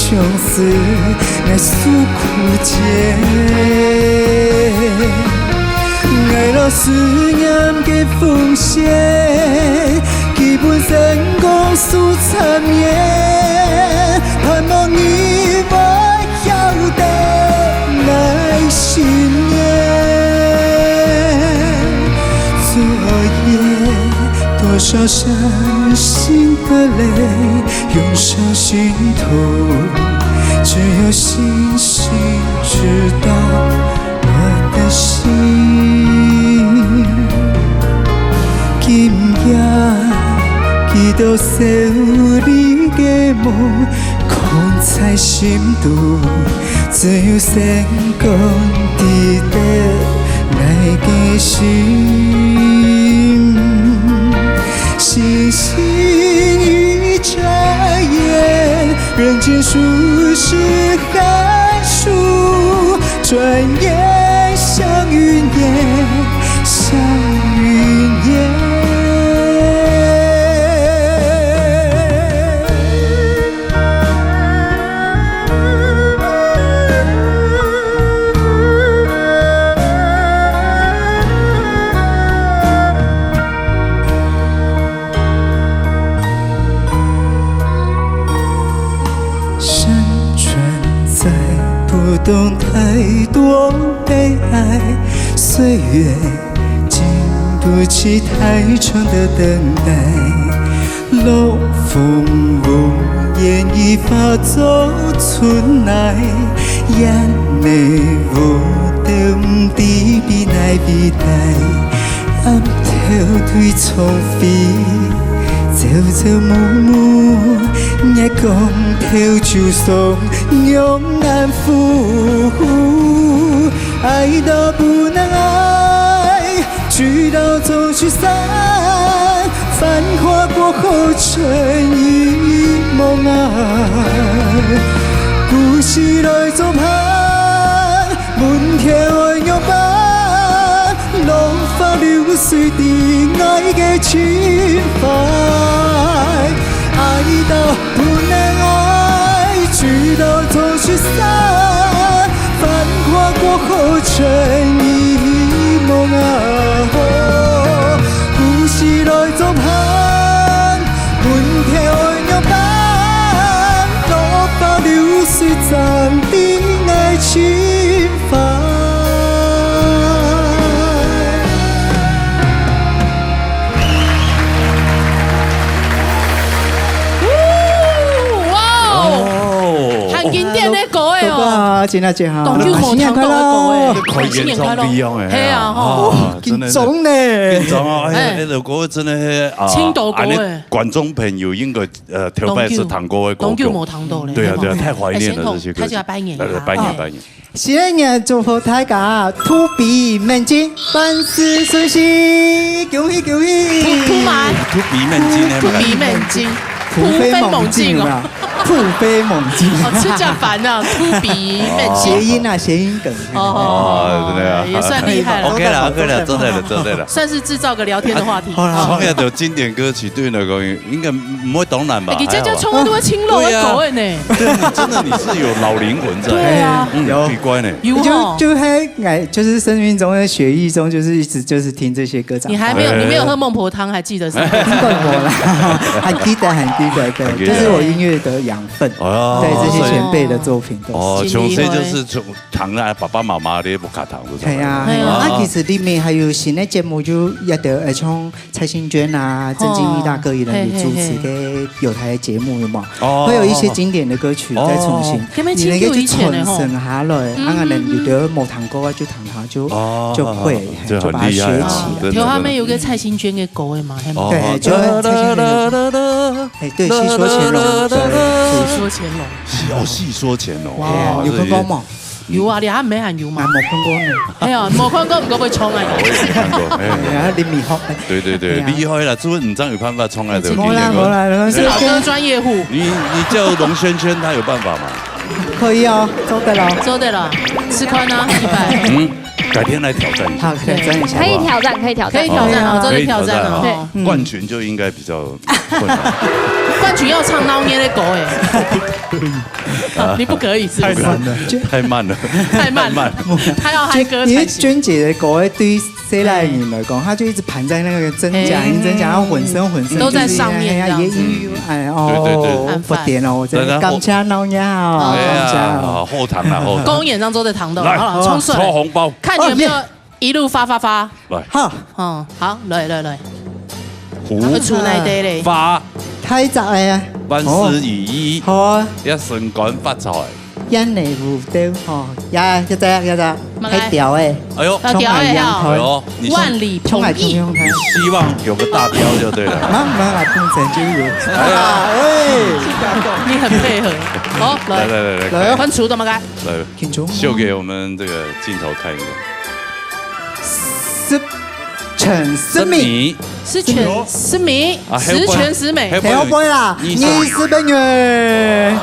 相思，𠊎訴苦切。𠊎老思念个風雪，佢本身講訴殘念，盼望你會曉得𠊎心願。昨夜多少傷心的淚， 涌上心头，只有星星知道我的心。今夜，幾多愁慮的夢，空在心肚，只有星光知得𠊎个心。 星星眨眼，人间数十寒暑，转眼祥云烟，祥云烟。 山川载不动太多悲哀，岁月经不起太长的等待。落风无言已化作春来，眼泪无灯知比奈比待。 暗头对窗飞，朝朝暮暮，月光透秋霜，让俺呼呼。爱到不能爱，聚到终须散，繁华过后，春已梦爱。故事来作伴， 问天爱仰望，落花流水滴，爱个情怀。爱到不能爱，聚到终须散，繁华过后，春已梦啊。故事来作伴，问天爱仰望，落花流水滴，爱情 哇哦，哦，很经典的歌哎哦。哇，真的真好。當久無聽到的歌哎。開演唱會一樣哎。係啊，吼。啊，真的是。緊張呢。緊張啊，哎呀，哎。那首歌真的是啊，青島歌哎。恁呢觀眾朋友應該，呃，頭擺係聽過的歌曲。當久無聽到了。對啊，對啊，係無？太懷念了，哎，先講，這些歌曲。大家拜年啊。來，來，拜年，哎。拜年。 新年祝福大家突飛猛進，萬事順心，恭喜恭喜！突，突嘛？突飛猛進的嘛。突飛猛進，突飛猛進，突飛猛進啊！突飛猛進。哦，真正煩啊，突飛猛進。諧音啊，諧音梗。哦，哦，真的啊。也算厲害了。OK了，OK了，做對了，做對了。算是製造個聊天的話題。好了，好了。創業的經典歌曲對你來講， 應該毋會當難吧？哎，你這，這，還好吧？從來都會青樓的口味呢。對啊。對，你真的，你是有老靈魂在。對啊。嗯，有。奇怪呢。有吼。就，就還，哎，就是生命中的血液中，就是一直就是聽這些歌長大。你還沒有，哎。你沒有喝孟婆湯，還記得是嗎？應該沒有啦，還記得，還記得，對，很記得。這是我音樂的養分，哦，對，這些前輩的作品都是。哦，從細就是從，聽啊，爸爸媽媽的木卡糖這種。對啊，對啊。啊，其實裡面還有新的節目，就也得，呃，像 蔡幸娟啊，哦，鄭敬怡大哥佢等有主持个友台个節目，有無？係，係，係。哦。會有一些經典的歌曲再重新，哦。你那個就傳承下來，嗯，啊，可能有的無聽過啊，就聽下就，哦，就會，就很厲害啊，就把它學起來。真的，真的。頭下面有個蔡幸娟个歌的嘛，係嗎？哦，對，就蔡幸娟的，哎，對，戲說乾隆，對，戲說乾隆。戲，哦，戲說乾隆，哇，哦，有看過嗎？ 有啊，你還沒喊有嘛？啊，無看過呢。哎呀，無看過，毋過會唱啊。我也沒看過，哎。哎呀，你迷惑。對對對，哎呀。厲害啦，主持人有辦法唱啊，對不對？無啦，無啦，無啦。是老歌專業戶。你，你叫龍軒軒，他有辦法嗎？可以哦，做得了。做得了，試看啊，一擺。嗯，改天來挑戰一下。好，挑戰一下。可以挑戰，可以挑戰哦，好不好？做得挑戰哦。可以挑戰啊。對。嗯。冠群就應該比較 困難。冠群要唱鬧熱的歌哎。你不可以是不是？太慢了。太慢了。太慢。太慢。他要嗨歌才行。因為娟姐的歌對細賴人來講，他就一直盤在那個真假音、真假，然後混聲混聲，都在上面這樣子。就是哎呀，也音樂，哎，哦，對，對，對。不點哦，我真的感謝鬧熱哦，哎呀，感謝哦。好糖啊，好糖。公演上做的糖豆，來，好了，衝出來。抽紅包。看你有沒有哦，耶。 一路發發發。來。好。哦，好，來來來。胡。會出哪一个咧？發。太早哎呀。萬事如意。哦。好啊。也升官發財。煙雷舞兜，吼，呀，這隻，這隻，麼个？太屌哎。哎喲。啊，屌哎吼。哎喲，你希望，萬里蓬逸。你希望有個大標就對了。慢慢來，不成就有。哎呀。哎。你很配合。好，來。來，來，來，來，來。換出怎麼个？來。緊張。秀給我們這個鏡頭看一下。 十全十美。十全十美，啊，十全十美。還有，還有，還有。還有啦，二十美元。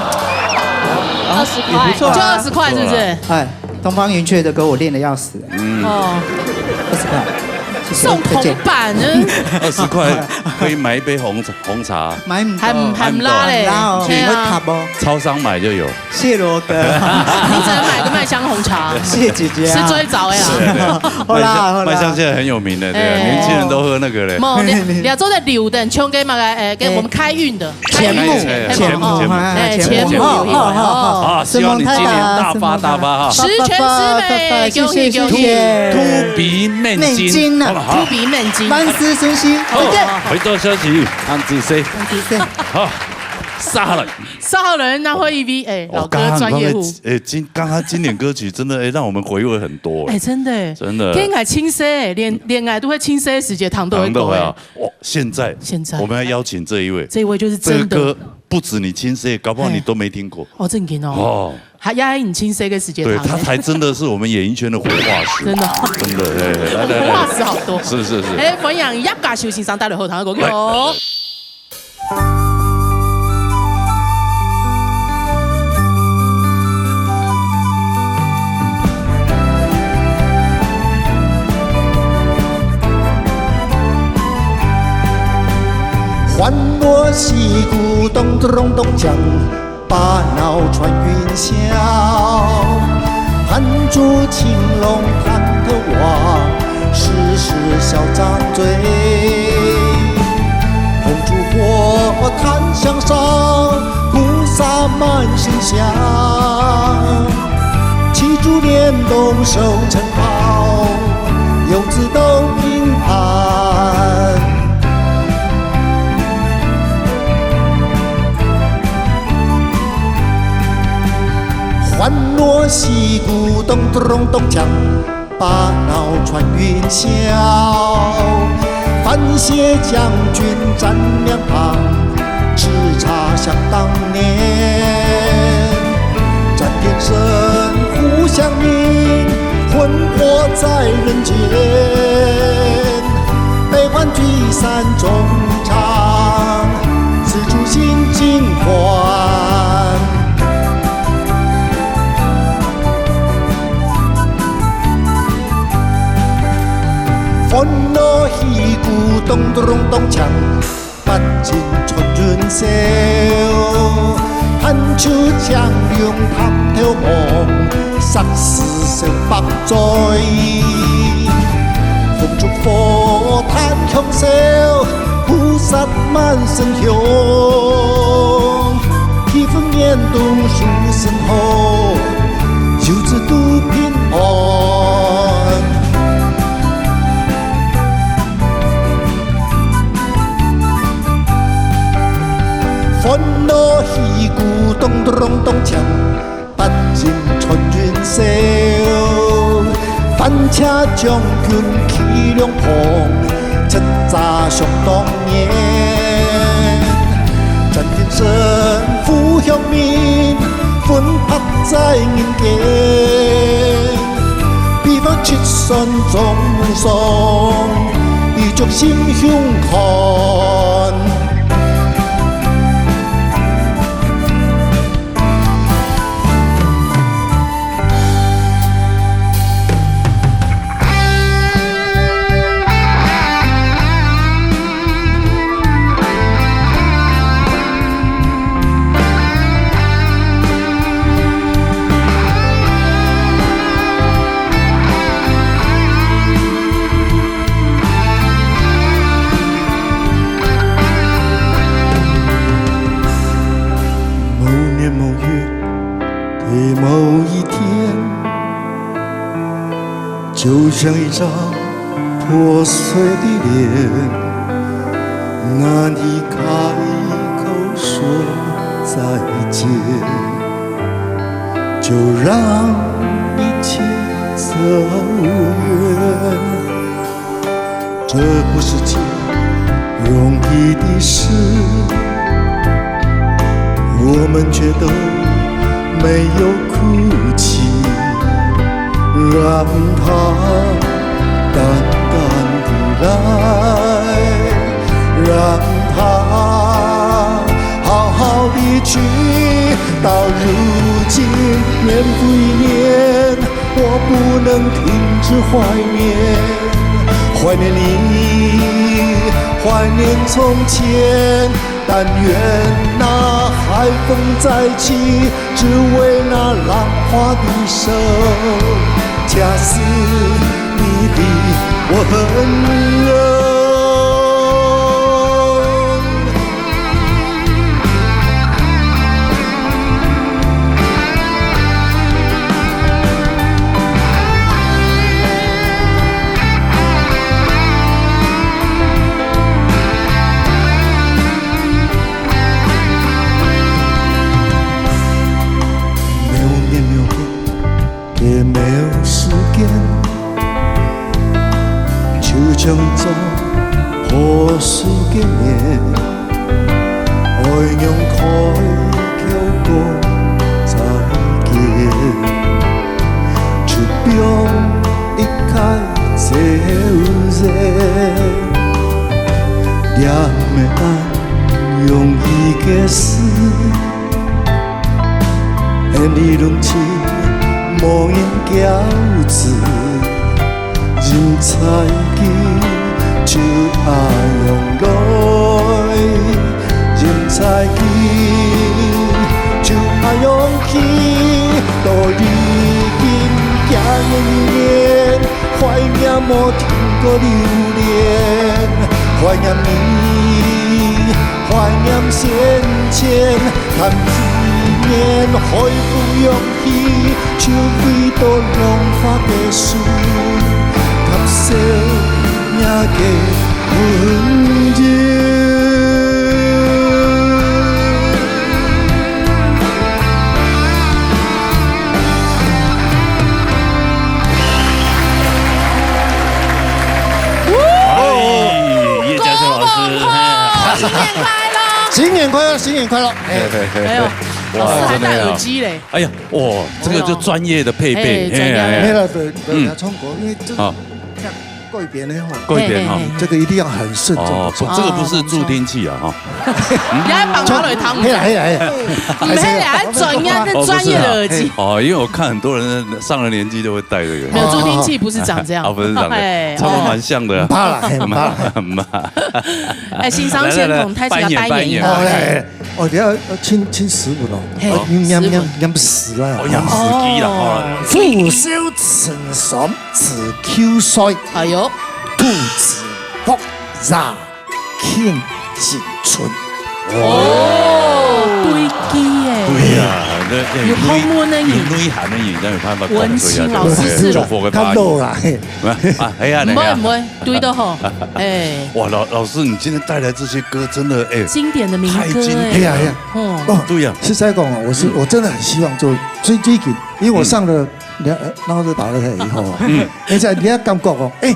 二十塊。也不錯啊。就二十塊，是不是？哎，東方雲雀的歌我練得要死。嗯。哦。二十塊。謝謝，送銅板呢。再見。二十塊可以買一杯紅茶，紅茶。買不到。還，還毋罅咧。買不到。對啊。會塌哦。超商買就有。 謝羅哥。你只能買個麥香紅茶。謝姐姐啊。是最早的啦。是，對。好啦，麥香，好啦。麥香現在很有名的，對啊，哎。年輕人都喝那個嘞。無，你，你做得留等，送給那個，哎，給我們開運的，哎。開運的，錢母，哎，錢母，錢母。哎，錢母，錢母。好，好，好，好。哦。啊，希望你今年大發大發哈。十全十美，恭喜，恭喜。兔，兔鼻面筋，面筋啊。好不好？兔鼻面筋。萬事順心，好，再見。回到消息，安子C。安子C。好，殺了。 少人那會一V，哎，哦，老哥專業戶。剛剛那個，哎，今，剛剛經典歌曲真的，哎，讓我們回味很多，哎。哎，真的。真的。戀愛青澀，戀，戀愛都會青澀時節，糖豆會。糖豆會啊，哇，現在，現在。我們要邀請這一位，這一位就是真的。這個歌不止你青澀，搞不好你都沒聽過。哎。哦，正經哦。哦。還，也係你青澀个時節，對，糖豆。他才真的是我們演藝圈的活化石。真的。真的，對，對，來，來，來。活化石好多。是，是，是。哎，歡迎葉嘉修先生帶來好聽个歌曲哦。來。 歡樂戲鼓咚咚咚鏘， 把鬧穿雲霄，彈出青龍探頭王，時時笑張嘴。紅燭火炭香燒，菩薩滿身香，七珠蓮動收成好，遊子都平安。 歡樂戲鼓咚咚咚鏘，把鬧穿雲霄。范謝將軍站兩旁，吃茶想當年。戰天神，呼響鳴，魂魄在人間。 悲歡聚散終一場，此處心盡歡。歡樂戲鼓咚咚咚鏘， 八珍穿雲霄，寒秋江湧探頭望，石獅手百載。紅燭火炭香燒，菩薩滿身香。披粉煙動書生好，遊子都平安。 歡樂戲鼓咚咚咚鏘，八珍穿雲霄。范謝將軍企兩旁，出征想當年。戰天神呼響鳴，魂魄在人間。 悲歡聚散終無常，悲絕心胸寬。就像一张破碎的脸，难以开口说再见，就让一切走远。这不是件容易的事，我们却都没有哭泣。让它淡淡地来，让它好好地去。到如今，年复一年，我不能停止怀念，怀念你，怀念从前。 但愿那海风再起，只为那浪花的手。假使你比我温柔。没有年没有月，也没有时间，就像这破碎的脸，爱用开口讲再见，就放一开走人，也没恁容易个事。 你冷清，无人叫子，人在记，就爱用来，人在记，就爱用去，到如今，今年，怀念无停过留恋，怀念你，怀念先前。 看思念海风扬起，就飞到浪花个树，吸收那个温柔。哎，叶嘉诚老师，恭喜发财，新年快乐！新年快乐，新年快乐！哎，嘿，嘿，嘿，哎呦，嘿。哇，老师还戴耳机嘞。真的啊。哎呀，哇，这个就专业的配备，哎，专业的。哎，哎，哎。没了，对，对，嗯。要唱歌，因为这个，啊。像过一遍的话，过一遍哈。嘿，嘿，嘿。这个一定要很慎重地唱。哦，不，这个不是助听器啊，哈。你还绑他的汤姆？嘿啦，嘿啦，嘿啦。不是啦，专业，那专业的耳机。哦，不是啊。哦，因为我看很多人上了年纪就会戴这个。没有，助听器不是长这样。啊，不是长这样，哎，差不多蛮像的啊。哦。毋怕啦，嘿，毋怕啦。毋怕。哎，先生先同大家拜年，拜年。拜年。哦，来，来，来。 哦，你要，要请，请师傅咯。嘿，哦，念，念，师傅。念，念诗啦。哦，念诗句啦，哦。哦。虎啸陳桑知舊歲。哎呦。兔子伏蛇慶新春。哦，对句耶。对呀，那，那有学问的人。有内涵的人，才有办法讲出来。文青老师是的。祝福个八年。他漏了，嘿。啊，哎呀，毋会，哎呀。毋会。 对的吼，哎。哇，老，老师，你今天带来这些歌，真的，哎，经典的民歌，太经典了。哎。哎呀，哎呀。哦。哦，对呀。实在讲啊，我是，嗯。我真的很希望做，最，最近，因为我上了，嗯。两，呃，那个打了以后啊，嗯。而且你要感觉哦，哎，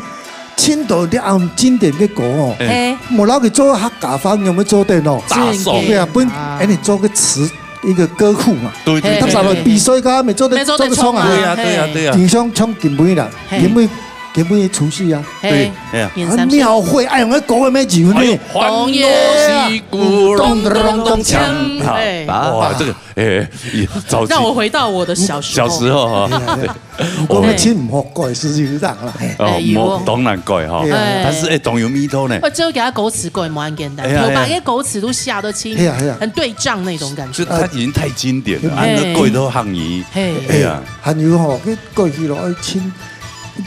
青岛的啊，经典的歌哦，哎。哎。我老给做客家话，你有没有做对喏？打手。对啊，不，啊。哎，你做个词，一个歌库嘛。对，对，对，对。他找了比赛，刚刚没做的，没做得做个冲啊。冲啊。对呀，对呀，哎。对呀。你像唱金杯啦，嘿。金杯 今晡日除夕啊。嘿，对，哎呀。年三十。啊，庙会，哎，我讲个咩酒呢？哎呦，欢乐喜鼓，咚咚咚锵。哎。啊，哇，这个，哎，也早期让我回到我的小时候。小时候哈。哎呀，哎呀。对。我们亲唔好怪，是不是这样啦？嘿。哦，哎，有哦。莫，当然怪哈。哎。但是，哎，当有味道呢。哦，只有给他歌词改，蛮简单。哎呀，哎呀。头把那些歌词都下得清，哎呀，哎呀。很对仗那种感觉。就它已经太经典了，哎。啊，那个改都行语。嘿。哎呀。还有吼，改起来，哎，亲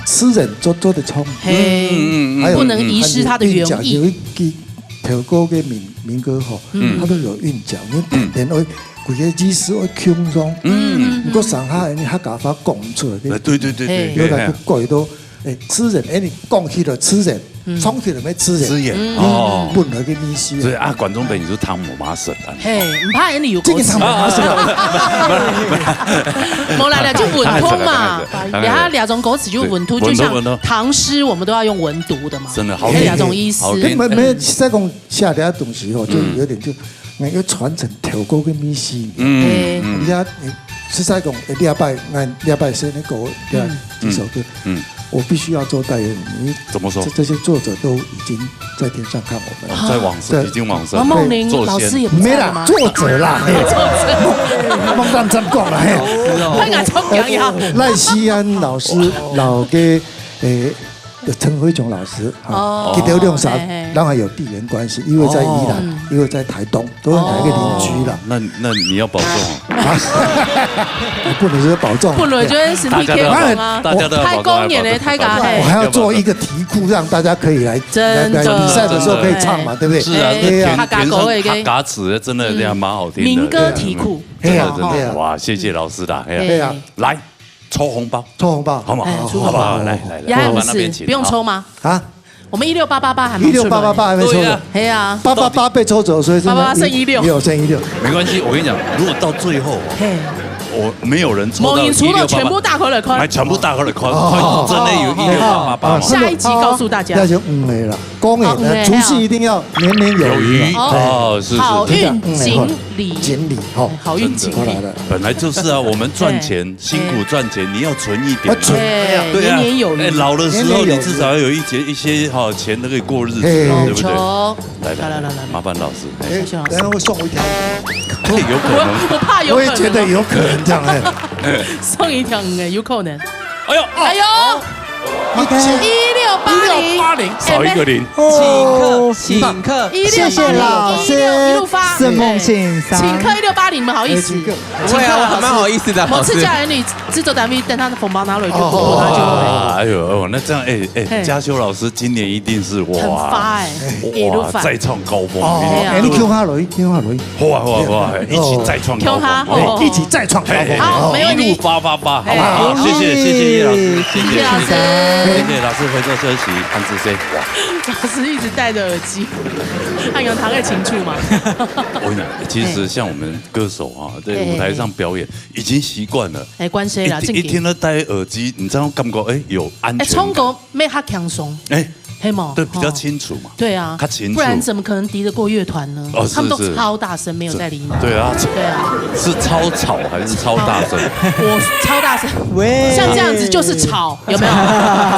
诗人做，做得唱。嘿，嗯，嗯，嗯，还有不能遗失它的原意。有一句头歌个民，民歌吼，嗯。它都有韵脚，你点点会，有些字是会共上。嗯。不过上下你客家话讲毋出来个。哎，对，对，对，对，嘿。对，有个嘿。改到欸，詞人，欸，你講起來詞人，嗯。唱起來乜詞人。詞人，嗯。哦。本來个意思。所以啊，觀眾朋友就聽無麼事啊。嘿，毋怕你有歌詞。這个聽無麼事啊。無啦，就文通嘛。他很扯，他很扯。然後兩種歌詞就文通，對，就像文通，文通。唐詩，我們都要用文讀的嘛。真的好聽。那兩種意思。好聽。欸，沒，沒，實在講，寫這東西吼，就有點就，嗯。 那个傳承透過个秘辛。嗯，嗯。人家，你實在講，欸，禮拜，𠊎禮拜寫那个，這，嗯。這首歌，嗯。我必須要做代言人。你怎麼說？這，這些作者都已經在天上看我們了。哦，在往生，對。已經往生了。王夢麟老師也不在了嗎？沒啦，作者啦，嘿。作者。莫亂講啦，嘿。老師哦。他敢衝洋洋。賴錫安老師，老个，欸， 陳輝瓊老師，哈，哦，佢兜兩儕，嘿，嘿。當然有地緣關係，一位在宜蘭，哦。一位在台東，都是𠊎个鄰居啦。哦，那，那你要保重啊。啊，不能說保重。本來就係身體健康啊。大家都要保重啊。大家都要保重，大家都要保重。大過年了，大家，嘿。我還要做一個題庫，讓大家可以來，真的。來，來比賽的時候可以唱嘛，對不對？是啊，嘿啊。這填，填上客家詞，真的，嗯。這樣蠻好聽的。民歌題庫。對啊，真的，真的。哇，謝謝老師啦，嘿啊。對啊。來， 抽紅包。抽紅包。好嗎？哎，抽紅包。好不好？來，來，來，也還不是，媽媽那邊請。不用抽嗎？啊？我們一六八八八還沒出來。一六八八八還沒抽的。對呀。哎呀。八八八被抽走，所以现在八八八剩一六。一六，剩一六。没关系，我跟你讲，如果到最后哦，嘿。我没有人抽到一六八八，没有人抽到，全部打开来看。哎，全部打开来看，哦。看真的有一六八八八吗？哦，下一集告诉大家。那就五没了，公也呢，啊，五没，除夕一定要年年有余嘛。有余，哦，是，是，好运锦鲤。锦鲤。锦鲤，吼。好运锦鲤。真的，好来了。本来就是啊，我们赚钱， 辛苦赚钱，你要存一点啊。要存，哎呀。对啊，年年有余。哎，老的时候你至少要有一些，一些，哈，钱都可以过日子啊，嘿。对不对？没错。来，来，来，来，来，来。麻烦老师，哎。哎，等一下会送我一条鱼。哎，有可能。我，我怕有可能哦。我也觉得有可能这样，哎。送一条鱼，哎，有可能。哎呦，哎呦，一千。一六八零。一六八零，少一个零。请客，哦。请客。一六八零，谢谢老师，一六，一路发。沈梦信上。请客一六八零，你们好意思？哎，请客。 不会啊，我还蛮好意思的，我老师。自家人女制作单位等他的红包拿了就过，哦。他就会。哎呦，哎呦，那这样，哎，哎，嘿。嘉修老师今年一定是，哇，很发哎，哇，一路发。再创高峰，哦，一定。哎呀。哎，你叫他来，叫他来。好啊，好啊，好啊，一起再创高峰。叫他，哦。哎，一起再创高峰。哎，好，没问题。一路发发发，好不好？哎。好，谢谢，谢谢叶老师，谢谢，谢谢。谢谢老师。谢谢老师，回座休息，安之 C，哇。老师一直戴着耳机，他有听得清楚吗？我跟你讲，其实像我们歌手啊，在舞台上表演，已经习惯了。哎，关系啦，一听，正经。一听到戴耳机，你知道感觉，哎，有安全感。哎，唱歌乜較轻松。哎，嘿嘛，对，比较清楚嘛。哦。对啊，较清楚。不然怎么可能敌得过乐团呢？哦，是，他们都超大声，是。没有在理你。对啊。对啊。是超吵还是超大声？我超大声。喂。像这样子就是吵。 有没有？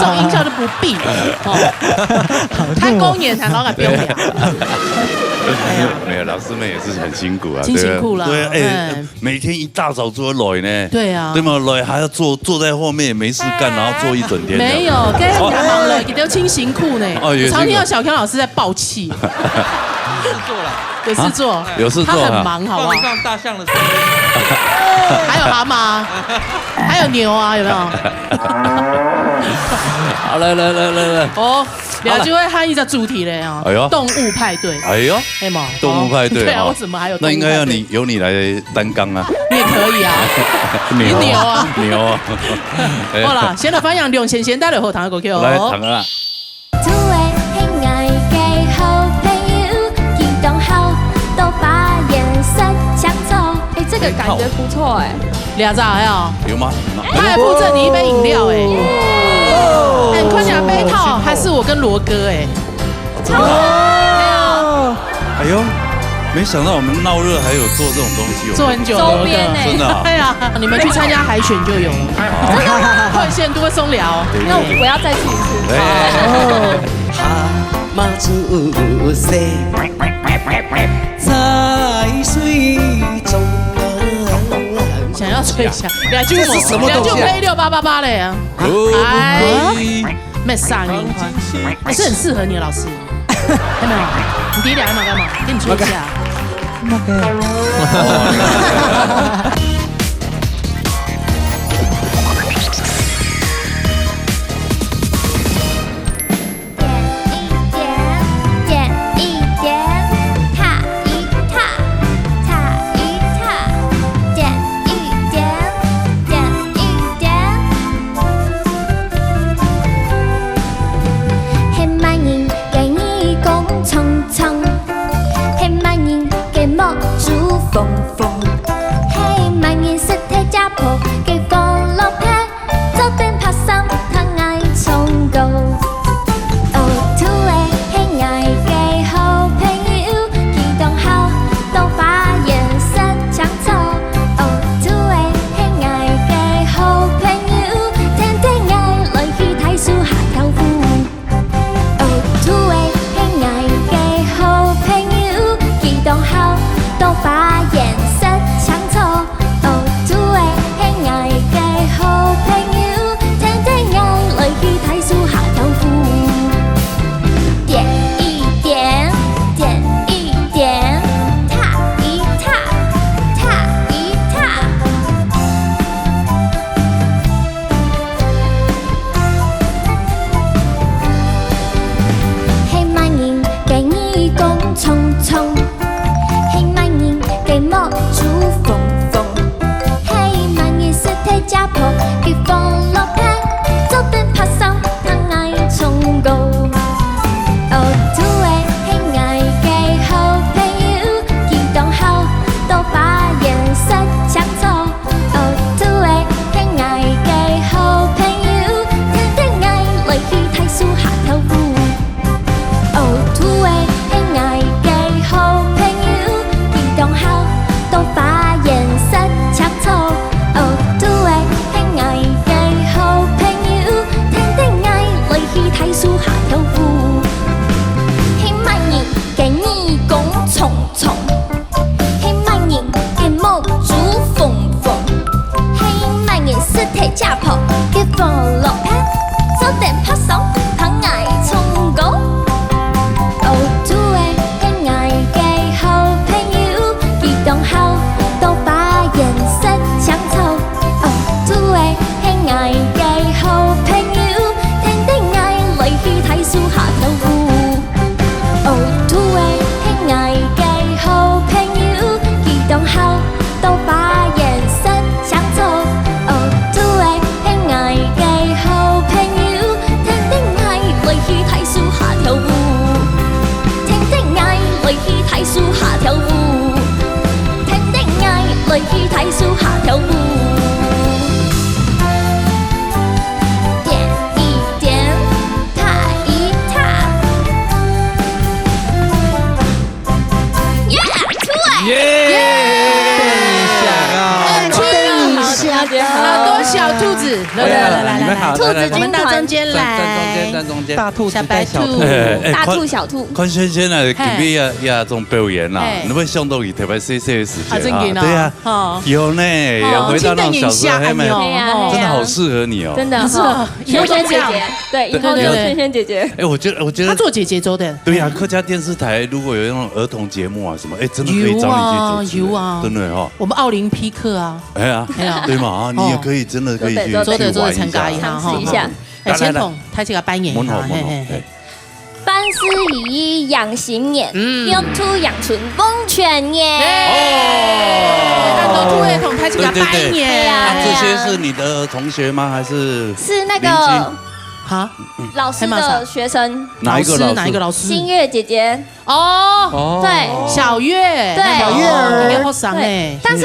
这种音效就不必了，哦。太公演才搞个表演。没有，没有，老师们也是很辛苦啊，真辛苦啦，对啊，对啊，哎，嗯。每天一大早就要来呢，对啊。对吗？来还要坐，坐在后面也没事干，然后坐一整天这样。没有，跟人家忙了，哦。一定要清辛苦呢。哦，也辛苦。我常听到小康老师在爆气。有事做啦。有事做，啊，有事做啊。他很忙，好不好？放上大象的时候。还有蛤蟆，还有牛啊，有没有？ 好，来，来，来，来，来。哦，好了。你就会喊一个主题嘞哦，哎呦。动物派对。哎呦，嘿嘛，动物派对对啊，哦。我怎么还有动物派对？那应该要你，由你来担纲啊。你也可以啊，牛。你牛啊。牛啊。哎。好啦，先来分享两千先带来好听的歌曲哦。来，听啊。做个亲爱个好朋友，一同好，多把颜色抢走。哎，这个感觉不错哎。 聊着哎哦。有吗？他还附赠你一杯饮料哎。哦。哎，你看起来杯套还是我跟罗哥哎。超好。哎呦，没想到我们闹热还有做这种东西哦。做很久了，周边哎。真的啊。对啊，你们去参加海选就有了。哦。真的吗？快线都会松聊。对，对。那我要再去一次。哎。哦。蛤蟆出世，在水中。 想要吹一下，两句这是什么东西啊？两句可以六八八八嘞啊。哦，哎，没啥音，还是很适合你，老师。看到没有？你比两个干嘛？给你吹一下。那个。点一点，点一点，踏一踏，踏一踏，点一点，点一点。来来来来来，兔子军团，我们到中间来，站中间，站中间。大兔子带小兔，小白兔，哎哎，大兔小兔，看萱萱啊，今日也也种表演啦，你会想到佢特别细细个时间啊，啊，正经啊，对啊，哦，有呢，也回到那种小时候，还没有，真的好适合你哦，真的，是啊，萱萱姐姐，对，以后就萱萱姐姐。哎，我觉得，我觉得他做姐姐做的，对呀，客家电视台如果有那种儿童节目啊什么，哎，真的可以找你去主持，有啊，有啊，真的哦，我们奥林匹克啊。 哎呀，哎呀，对嘛啊，你也可以真的可以去做得做得参加一下哈，尝试一下。哎，来来来，传统，他这个扮演一下，门口门口，嘿嘿嘿。哎，班师以一养心眼，嗯，用出养成温泉眼。哦，大头兔也同他这个扮演，对对对，对啊，那这些是你的同学吗？还是是那个邻居？啊，老师的学生，老师哪一个老师？哪一个老师？新月姐姐。 哦，对，小月，对，小月儿，应该好上哎。但是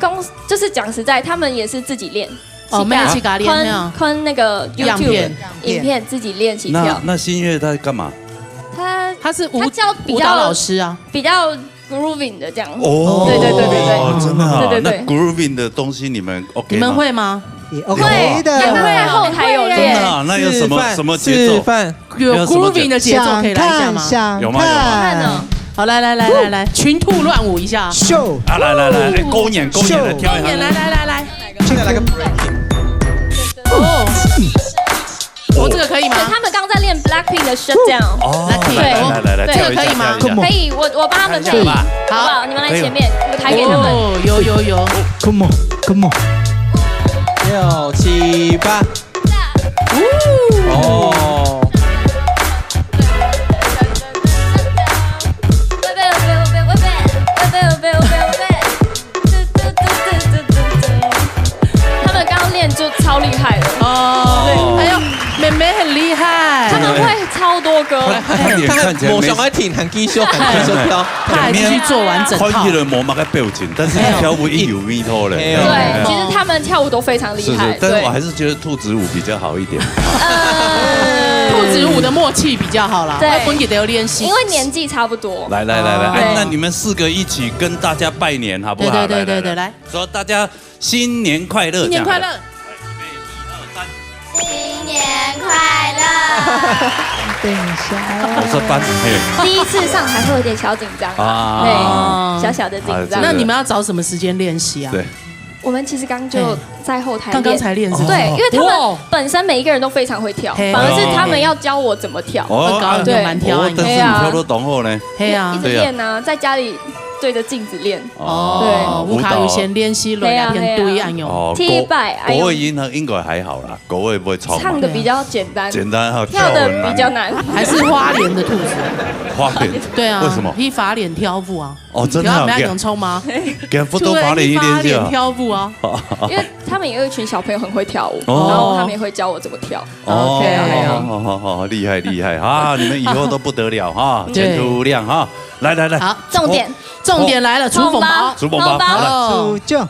公就是讲实在，他们也是自己练，哦，没有去给他练那样，看那个 YouTube 影片，影片自己练习跳。那那新月他干嘛？他他是舞他教比较舞蹈老师啊，比较 grooving 的这样。哦，对对对对对，哦，真的啊，对对对，那 grooving 的东西你们 OK 吗？你们会吗？也 OK 的，也会在后台有练。真的啊，那有什么什么节奏？示范，有 grooving 的节奏可以来一下吗？有吗有吗？看呢。好，来来来来来，群兔乱舞一下。秀啊，来来来，哎，勾眼勾眼的跳一下。勾眼，来来来来，现在来个 breaking。哦，哦，这个可以吗？他们刚在练 Blackpink 的 Shutdown。哦，来来来来，这个可以吗？可以，我我帮他们配音，好不好？你们来前面，我弹给他们。哦，有有有，Come on，Come on，六七八。 哦。他们刚刚练就超厉害了。哦，哎呦，妹妹很厉害。他们会超多歌。他他脸看起来没，他还没想要停，还继续，还继续跳。他还继续做完整套。看起来没什么表情，但是跳舞一有味道了。对，其实他们跳舞都非常厉害。是是，但是我还是觉得兔子舞比较好一点。呃，兔子舞的默契比较好啦，对，要分给大家练习，因为年纪差不多。来来来来，哎，那你们四个一起跟大家拜年好不好？对对对对对，来，说大家新年快乐，新年快乐。新年快乐。等一下，我说班，嘿，第一次上台会有点小紧张啊，对，小小的紧张。那你们要找什么时间练习啊？对。 我们其实刚就在后台练，刚刚才练是不是？对，因为他们本身每一个人都非常会跳，反而是他们要教我怎么跳。哦，高，你蛮跳啊，但是你跳得当好呢。嘿啊，一直练啊，在家里对着镜子练。哦，对，舞蹈有先练习了，两天对啊，有。哦，第一拜，哎呦，国外音呢应该还好啦，国外不会唱嘛。唱得比较简单，简单哈，跳得比较难，还是花莲的兔子。花莲，对啊，为什么？去花莲跳舞啊。 哦，真的啊，不要不要用冲吗？给他不多花莲一点就好。去花莲跳舞啊。因为他们也有一群小朋友很会跳舞，哦，然后他们也会教我怎么跳。哦，OK，OK，好，好，好，好，厉害，厉害啊！你们以后都不得了哈，前途无量哈！来来来，好，重点，重点来了，出红包，出红包，好了，出就来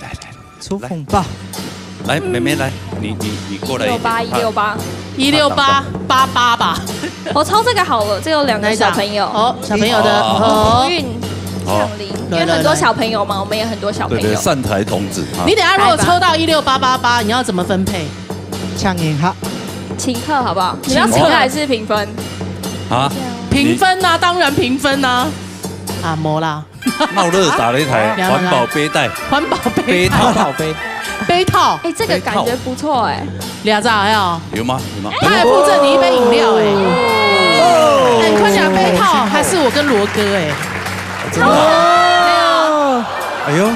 来来，出红包。来，妹妹来，你你你过来一点，一六八，一六八，一六八八八吧。我抽这个好了，这有两个小朋友，哦，小朋友的，哦，幸运降临，因为很多小朋友嘛，我们也很多小朋友。对对，善财童子啊。你等下如果抽到一六八八八，你要怎么分配？抢银行，请客好不好？你们要请客还是平分？啊，平分啊，当然平分啊。啊，没啦。 闹热打擂台，环保背带，环保背套，背套，哎，这个感觉不错哎。两张还有，有吗？有吗？他还附赠你一杯饮料哎。哎，你看起来背套还是我跟罗哥哎。真的啊？哎呦，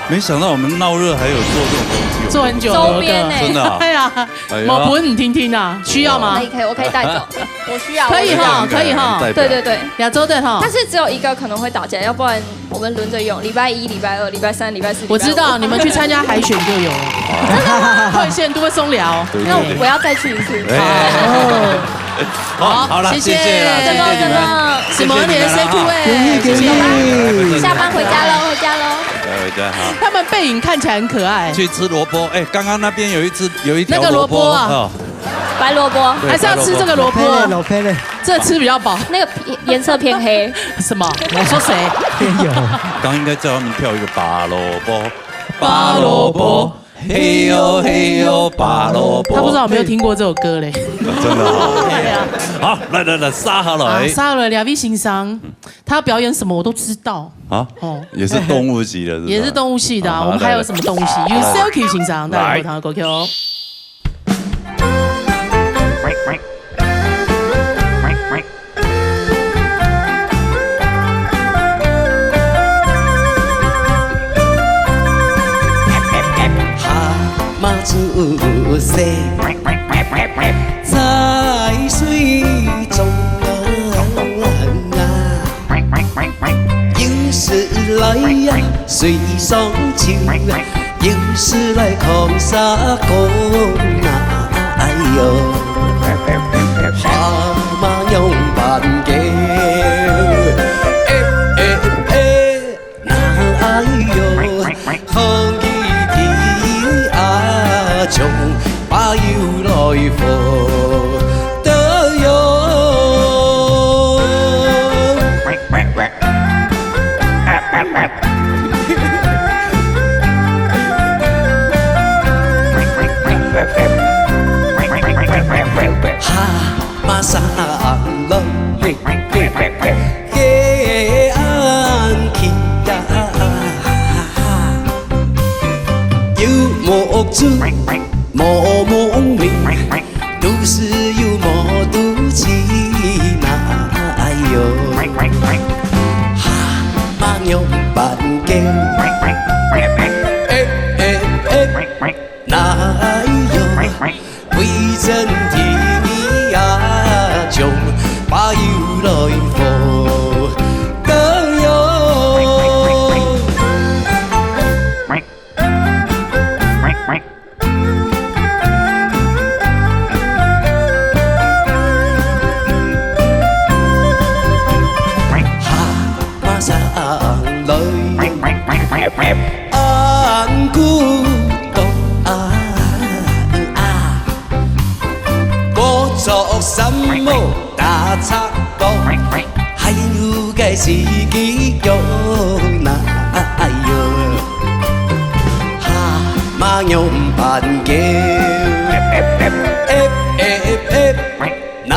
没想到我们闹热还有做这种东西，做很久了，周边哎，真的啊。对啊，哎呀，我不是你听听啊，需要吗？可以可以，我可以带走，我需要。可以哈，可以哈。对对对，亚洲的哈。但是只有一个可能会打架，要不然 我们轮着用，礼拜一、礼拜二、礼拜三、礼拜四。我知道，你们去参加海选就有了。真的吗？快线都会松聊。对对对。那我要再去一次。哎，好，好了，谢谢，谢谢啦，谢谢你们，什么年生兔哎，谢谢你们，下班回家喽，回家喽。回家回家哈。他们背影看起来很可爱。去吃萝卜，哎，刚刚那边有一只有一条萝卜啊，白萝卜，还是要吃这个萝卜？老佩嘞，老佩嘞，这吃比较饱。那个颜色偏黑。什么？我说谁？偏油。刚应该叫他们跳一个拔萝卜，拔萝卜。嘿呦嘿呦拔萝卜。他不知道有没有听过这首歌嘞。真的哦。对啊。好，来来来，杀下来。啊，杀下来，两位先生，他要表演什么我都知道。啊，哦。也是动物系的，是吧？也是动物系的啊，啊，我们还有什么东西？来，来。有 Silky 先生，来。带来他的歌曲哦。蛤蟆出世在水中啊，有時來呀水上泅啊，有時來囥沙缸啊，哎喲，蛤蟆仰般叫？哎哎哎！ 哪喲，風雨天啊，像把又來火的喲。蛤蟆上來。 个暗去啊，有目珠無目眉，肚屎又無肚臍嘛，哎喲，蛤蟆仰般叫？哎哎哎，哪喲， 為真天啊，像把又來火的喲。蛤蟆上來。 安古講啊啊，無著衫無打赤膊，還有个四支腳哪喲，蛤蟆仰般叫？哎哎哎，哪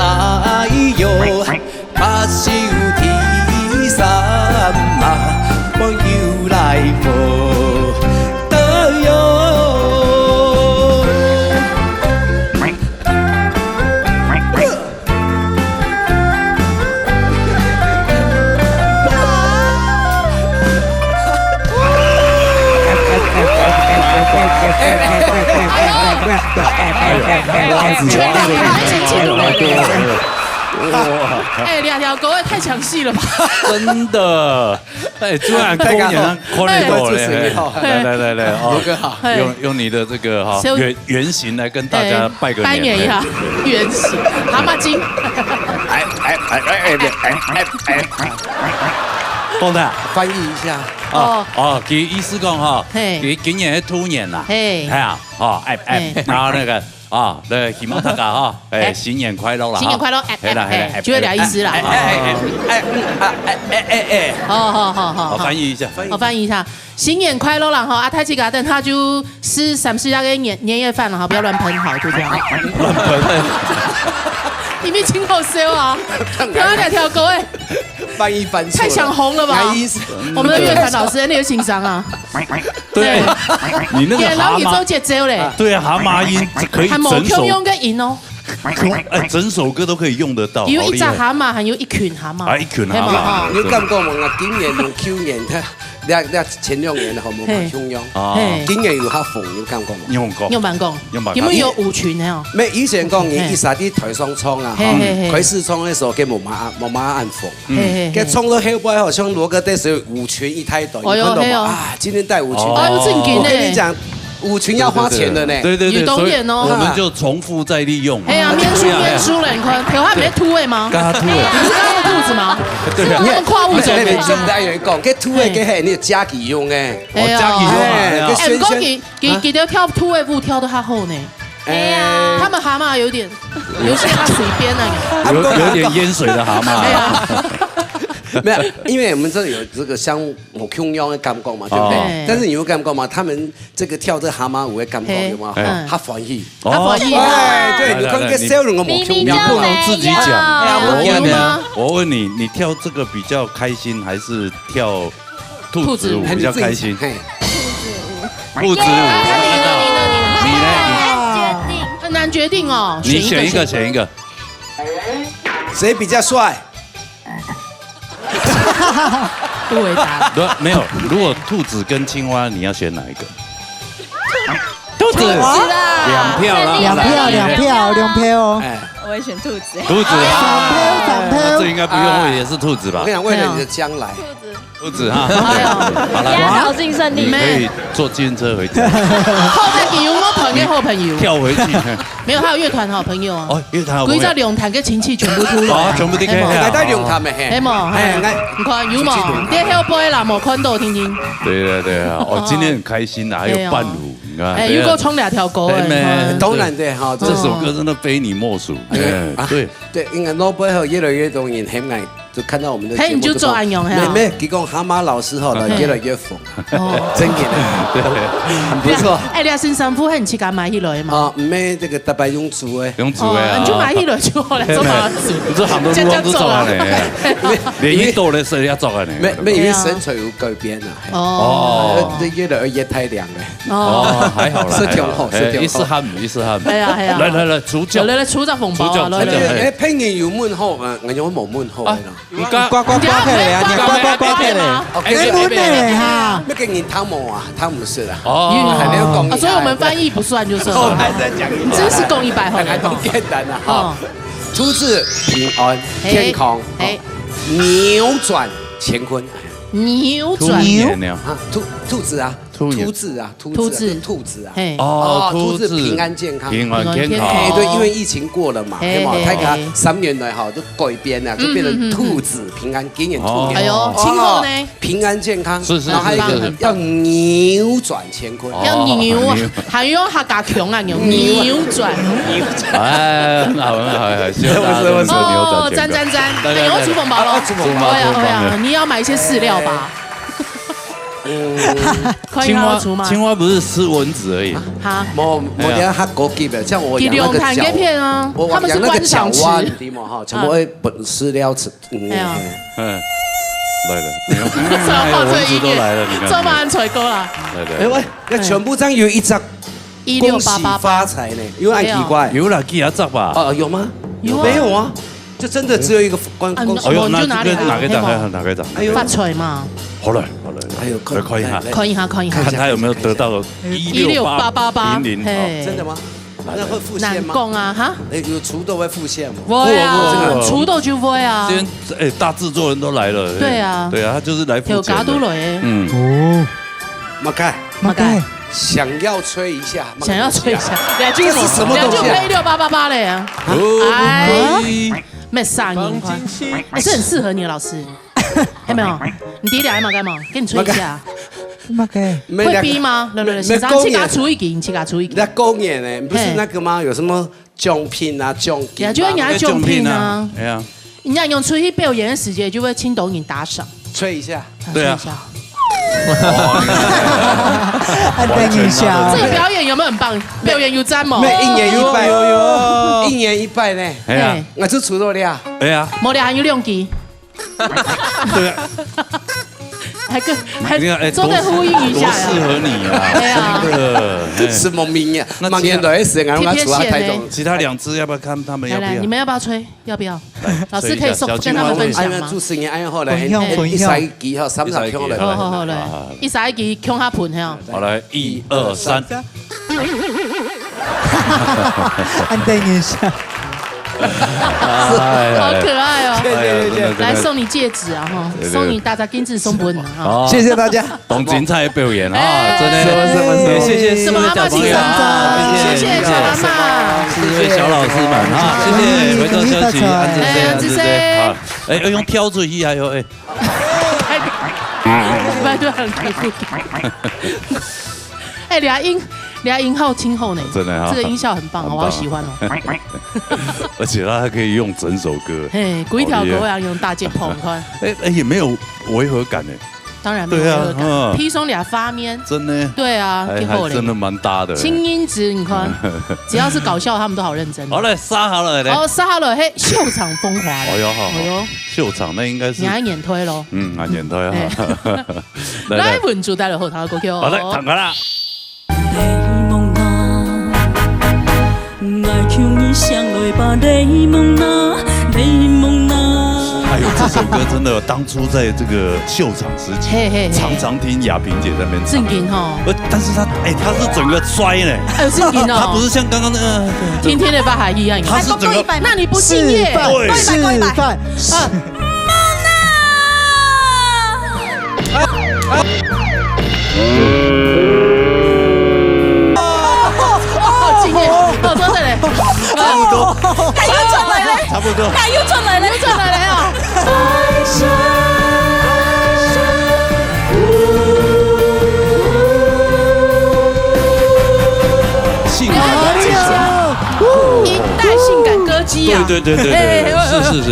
喲， 把手提衫嘛，我又來火的喲。哎，兩條歌也太搶戲了吧！真的，哎，主任公演上看得到嘞，大家好。嘿，来来来来，哦，罗哥好。嘿。用用你的这个哈，小圆圆形来跟大家拜个年，哎，拜年呀，嘿。圆形，蛤蟆精。哎哎哎哎哎哎哎哎，讲的啊。翻译一下。哦哦，其实意思讲哈，嘿。其实今年是兔年啦，嘿。哎呀，哦哎哎，嘿。然后那个 啊，对，希望大家哈，哎，哎。新年快乐啦，新年快乐，哈。哎，哎，哎，哎，哎，就这个意思啦。哎，哎，哎，哎，哎，哎，哎，哎。好，好，好，好，好。我翻译一下，翻译一下。好，翻译一下。新年快乐啦，哈，啊，大家等下就吃三十那个年，年夜饭了，哈，不要乱喷，好，就这样。乱喷。你没听过笑啊？听到两条狗，哎。 翻译翻错了。太想红了吧？哎，意思我们的乐团老师，你有紧张啊？对，你那个蛤蟆，演了你做节奏嘞。对啊，蛤蟆音可以整首，还没共用个音哦。哎，整首歌都可以用得到，有一只蛤蟆，好厉害。还有一群蛤蟆。啊，一群蛤蟆，嘿嘛哈。对。你有感觉吗？我今年同去年，那那前两年好无共样。嘿。啊。嘿。今年有较红，你有感觉吗？你有讲，你有办讲？你有办讲？你们有舞群的哦。没，以前讲你一直在台上唱啊，嘿。哈，嘿嘿嘿。开始唱的时候，给妈妈妈妈按红。 嘿嘿嘿。给唱到后背好像罗哥带所有舞群一大堆，哦哟，你看到吗？嘿哦。啊，今天带舞群。哦。哎呦，正经呢。我跟你讲，舞群要花钱的呢。对对对，有东西哦。所以我们就重复再利用嘛。哎呀，面书面书了，你看，头发没秃位吗？刚刚秃位。刚刚有裤子吗？对啊。是那么跨物种的吗？没有没有没有，大家有人讲，给秃位给嘿，你的家己用哎。哎呀。哦，家己用啊，哎呀。哎，不过给给给他跳秃位舞跳得好好呢。哎。他们蛤蟆有点，有些他随便那个。有有点淹水的蛤蟆。哎呀。没有，因为我们这有这个相互共样的感觉嘛，对不对？哦。但是你有感觉吗？他们这个跳这蛤蟆舞的感觉有没有？嘿。嗯。他欢喜。哦。他欢喜。哎，对，你看这个笑容，我们共样。你不能自己讲。哎呀，我问你，我问你，你跳这个比较开心，还是跳兔子舞比较开心？兔子舞。很自己，嘿。兔子舞，我看到。你呢？你呢？很难决定哦，你选一个，选一个。谁比较帅？ 不回答。如-，没有，如果兔子跟青蛙，你要选哪一个？兔子。兔子啦。两票啦。两票，两票，两票哦。哎。我也选兔子。兔子啊。三票，三票。那这应该不用问，也是兔子吧？我跟你讲，为了你的将来。兔子。兔子哈。哎呦。好了。压倒性胜利。你可以坐计程车回家。好朋友，我朋友，好朋友。跳回去。没有，他有乐团好朋友啊。哦，乐团好朋友。歸隻龍潭个親戚全部出來啊。哦，全部都可以啊。係無？來到龍潭个，嘿。係無？哎，哎。你看，有無？出去龍潭。你後背啦，無看到，聽聽。對啊，對啊。哦，今天很開心啊，還有伴舞，你看。哎，對啊。又過唱兩條歌，哎，沒，哎。當然的哈，這首歌真的非你莫屬。哎，哎，啊，對。對，應該後背吼，越來越多人很愛 就看到我們的節目就講，嘿，你就做恁樣，嘿啊。沒，沒，佢講蛤蟆老師吼，嗯。越來越紅。哦。真的。對。很不錯。哎，你先生傅，你自家買起來嘛？啊，毋係，這個大伯用租的。用租的啊。哦，你就買起來就好了，做麼个租？你這行都做好了呢。連一斗的事也做了呢。沒，沒，因為身材有改變了。哦。呃，這越來越太涼了。哦。哦，還好啦，係挺好，還好。係挺好。哎，一絲汗，一絲汗。哎呀，哎呀。來，來，來，除掉。來，來，來，除掉紅包啊，除掉，來，來。除掉，哎。哎，朋友有問候嗎？我有問候的啦。啊， 你刮，刮，刮，刮起來啊，你刮，刮，刮起來。哦，哎，哎，哎，哎。你問呢，哈？那個人聽無啊，聽毋識啊。哦。還沒有講一下。啊，所以我們翻譯不算就是了。哦，還在講一下。你真是講一百回。還當簡單啊，哈。哦。兔子平安，嘿，健康，嘿。扭轉乾坤。扭轉。兔年了。啊，兔，兔子啊。 兔年。兔子啊，兔子啊，兔子。兔子啊。嘿。哦，哦，兔子兔子平安健康。平安健康。平安健康。哎，對，因為疫情過了嘛，嘿，係嘛，嘿，大家，嘿。三年來哈，就改變了，就變成兔子，嗯，嗯，嗯，嗯。平安，今年兔年。哦。哎呦，哦，今後呢？平安健康。是，是，然後還有一個，是，是，是。要扭轉乾坤。哦，要扭啊，扭。還要客家腔啊，扭，扭啊。扭轉。扭轉。哎，很好，很好，很好，希望大家都能夠扭轉乾坤。哦，讚，讚，讚。來，來，來。哎，我出紅包了。啊，出紅包。哎呀，哎呀，你要買一些飼料吧。 嗯。看一下要出嗎？青蛙，青蛙不是吃蚊子而已。哈？無，無，哎呀。等下較高級的，像我養那個角，佢龍潭該片啊，我，我養那個角蛙，他們是官場吃。你知道嗎？哈，全部會分飼料吃。嗯，哎呀。嘿。嗯，來了，你看，哎呀，蚊子都來了，你看。這麼安全夠了。來，來，哎，喂，那全部這樣有一隻 一六八八八。恭喜發財呢，有恁奇怪？有啦，幾下隻吧？哦，有嗎？有啊。沒有啊，就真的只有一個關，啊，恭喜。哎呦，哦，你就拿起來。那這個拿給大家看，拿給大家看。哎呦。發財嘛。好了，好了，哎呦，看，來看一下。來，來。看一下，看一下。看他有沒有得到一六八八八，一六八八八，零零，嘿。哦。真的嗎？來，來。那會付現嗎？難講啊，哈？哎，有除豆會付現嗎？不會啊，不會，不會，不會。除豆就不會啊。今天，哎，大製作人都來了，哎。對啊。對啊，他就是來付錢的。有加都來。嗯。哦。麼个？麼个？麼个？ 想要吹一下，想要吹一下，兩句這是什麼東西啊？兩句可以六八八八嘞啊。哦，哎，可以。沒啥人看，哎，這很適合你，老師，有沒有？你第一點還嘛幹嘛？給你吹一下。麼个？會逼嗎？來來來，先生，你自家出一句，你自家出一句。那公演呢？不是那個嗎？嘿。有什麼獎品啊、獎金啊？呀，就會拿獎品啊。哎呀。 人家用出去表演的時間就會請到人打賞。吹一下。對啊。吹一下。啊，等一下。這個表演有沒有很棒？表演有讚嗎？沒，一年一擺。有，有，有。一年一擺呢。哎呀。嘿。那就除了了。哎呀。無了，還有兩句。對啊。還跟，還你看，哎，做得呼應一下呀。多，多適合你啊，哎呀。真的，哎。什麼名呀？那其他，麼年代的事，俺們出來台中。貼貼線呢。其他兩隻要不要看他們要不要？來，來，你們要不要吹？ 要不要？來，老師可以送，吹一下，小青蛙跟他們分享嗎？哎，那主持人，哎，好，來，分享，哎，分享。一儕一支吼，三儕共下來。一儕一支，好，好，好，來。好，好，好。一儕一支，共下噴，吼。好，來，一二三。啊，等一下。哎呀，好可愛哦。哎呀，真的，真的。來，送你戒指啊，吼，對，對，對。送你大家金子送分你，吼。哦。謝謝大家。 當精彩的表演啊，哎，真的，是，是，是，是。也謝謝四位小朋友啊，什麼阿嬷，謝謝，謝謝，謝謝，謝謝小老師們啊，謝謝回頭休息，安子生，哎，安子生。安子生，好，哎，要用挑出去，哎呦，哎。拜託，很酷。哎，你還硬，你的音效真好呢，真的啊，这个音效很棒，很棒。我好喜欢哦。而且它还可以用整首歌，嘿，规条歌好厉害。要用大键盘，你看。哎，哎，也没有违和感哎。当然没有违和感，对啊，嗯。砒霜里发面，真的，对啊，还，挺好的。还真的蛮搭的。轻音质，你看，只要是搞笑，他们都好认真。好嘞，杀好了嘞。好，杀好了，嘿，秀场风华嘞。哎呦，好，好。哎呦。秀场那应该是，你还眼推咯。嗯，还眼推啊。哎。来，来。来，文竹带来好听的歌曲哦。好，来，弹开啦。 檸檬啊，愛求你醒來吧，檸檬啊，檸檬啊。哎呦，这首歌真的，当初在这个秀场时期，嘿，嘿，嘿。常常听雅萍姐在那边唱。正经吼。呃，但是她，哎，她是整个摔呢。哎，正经哦。她不是像刚刚那个，甜甜的吧，还一样。她是整个，那你不敬业？示范，对。示范。啊。 哦，敬业，哦，真的嘞。差不多。哎，又转来嘞。差不多。哎，又转来嘞。又转来嘞啊！性感歌姬啊。一代性感歌姬啊。对，对，对，对，对，嘿，嘿，是，是，是。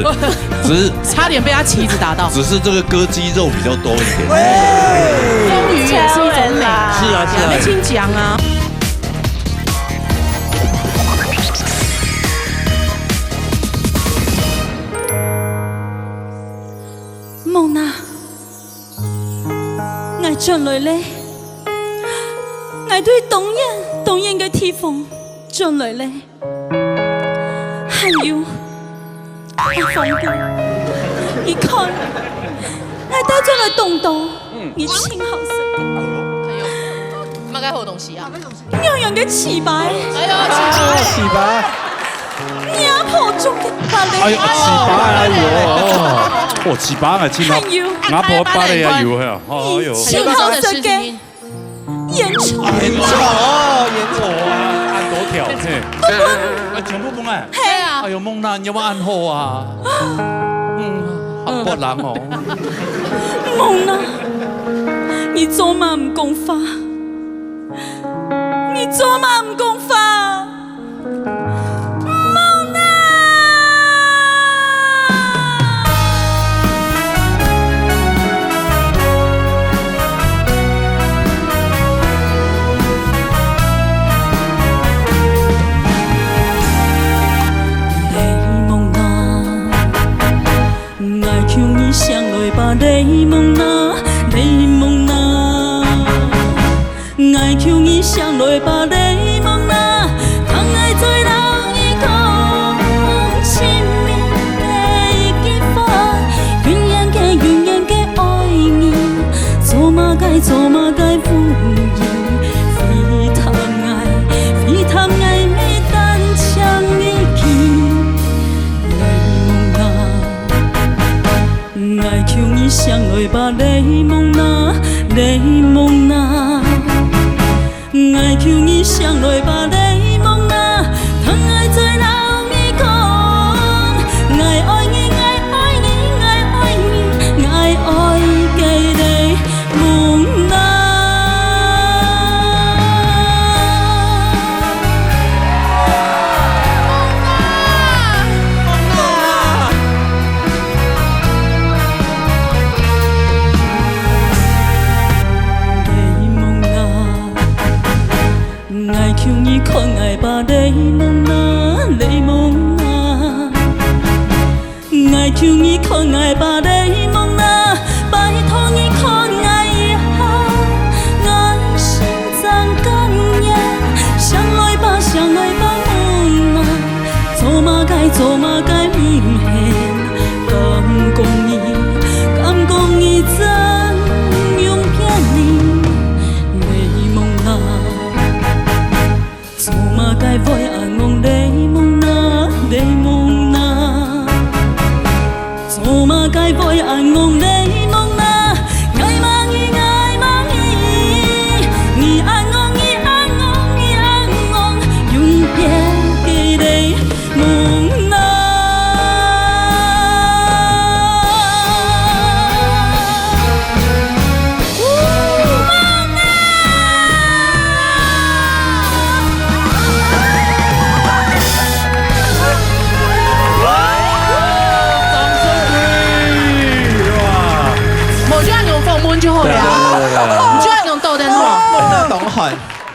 只是，差点被他旗子打到。只是这个歌肌肉比较多一点。丰腴也是一种美。是啊，是啊。你请讲啊。夢啊，𠊎轉來咧，𠊎對當遠當遠个地方轉來咧。 還有，阿芳哥，你看，𠊎帶轉來當多，嗯。你盡好食个。還有，麼个好東西啊？軟軟个粢粑。哎呦，粢粑。粢粑。你阿婆種个芭樂。哎呦，粢粑，哎呦，哦，哦，粢粑啊，真好。還有，阿婆芭樂也有，哎呦。你盡好食个。 煙腸。煙腸哦，煙腸。哦，恁多條，嘿。哎，全部分𠊎。係啊。哎喲，夢娜，你有無恁好啊？嗯，好薄人哦。夢娜，你做麼毋講話？你做麼毋講話？ 夢娜！檸檬啊，𠊎求你醒來吧，檸檬啊，檸檬啊。 𠊎求你醒來吧，檸檬啊，通𠊎再摎你講，親密个一句話，永遠个，永遠个愛你，做麼个，做麼个無意，非但𠊎，非但𠊎每當想你去，檸檬啊。 𠊎求你醒來吧，檸檬啊，檸檬啊。𠊎求你醒來吧，檸檬啊，通𠊎再摎你講，𠊎愛你，𠊎愛你，𠊎愛你，𠊎愛个檸 檬啊。檸檬啊，𠊎求你看𠊎吧，檸檬啊，檸檬啊。 𠊎求你看𠊎吧，檸檬啊，拜託你看𠊎一下，𠊎心正甘願。醒來吧，醒來吧，夢啊，做麼个，做麼个毋肯？敢講你，敢講你真有別人，檸檬啊。 做麼个會恁戇，檸檬啊，檸檬啊？做麼个會恁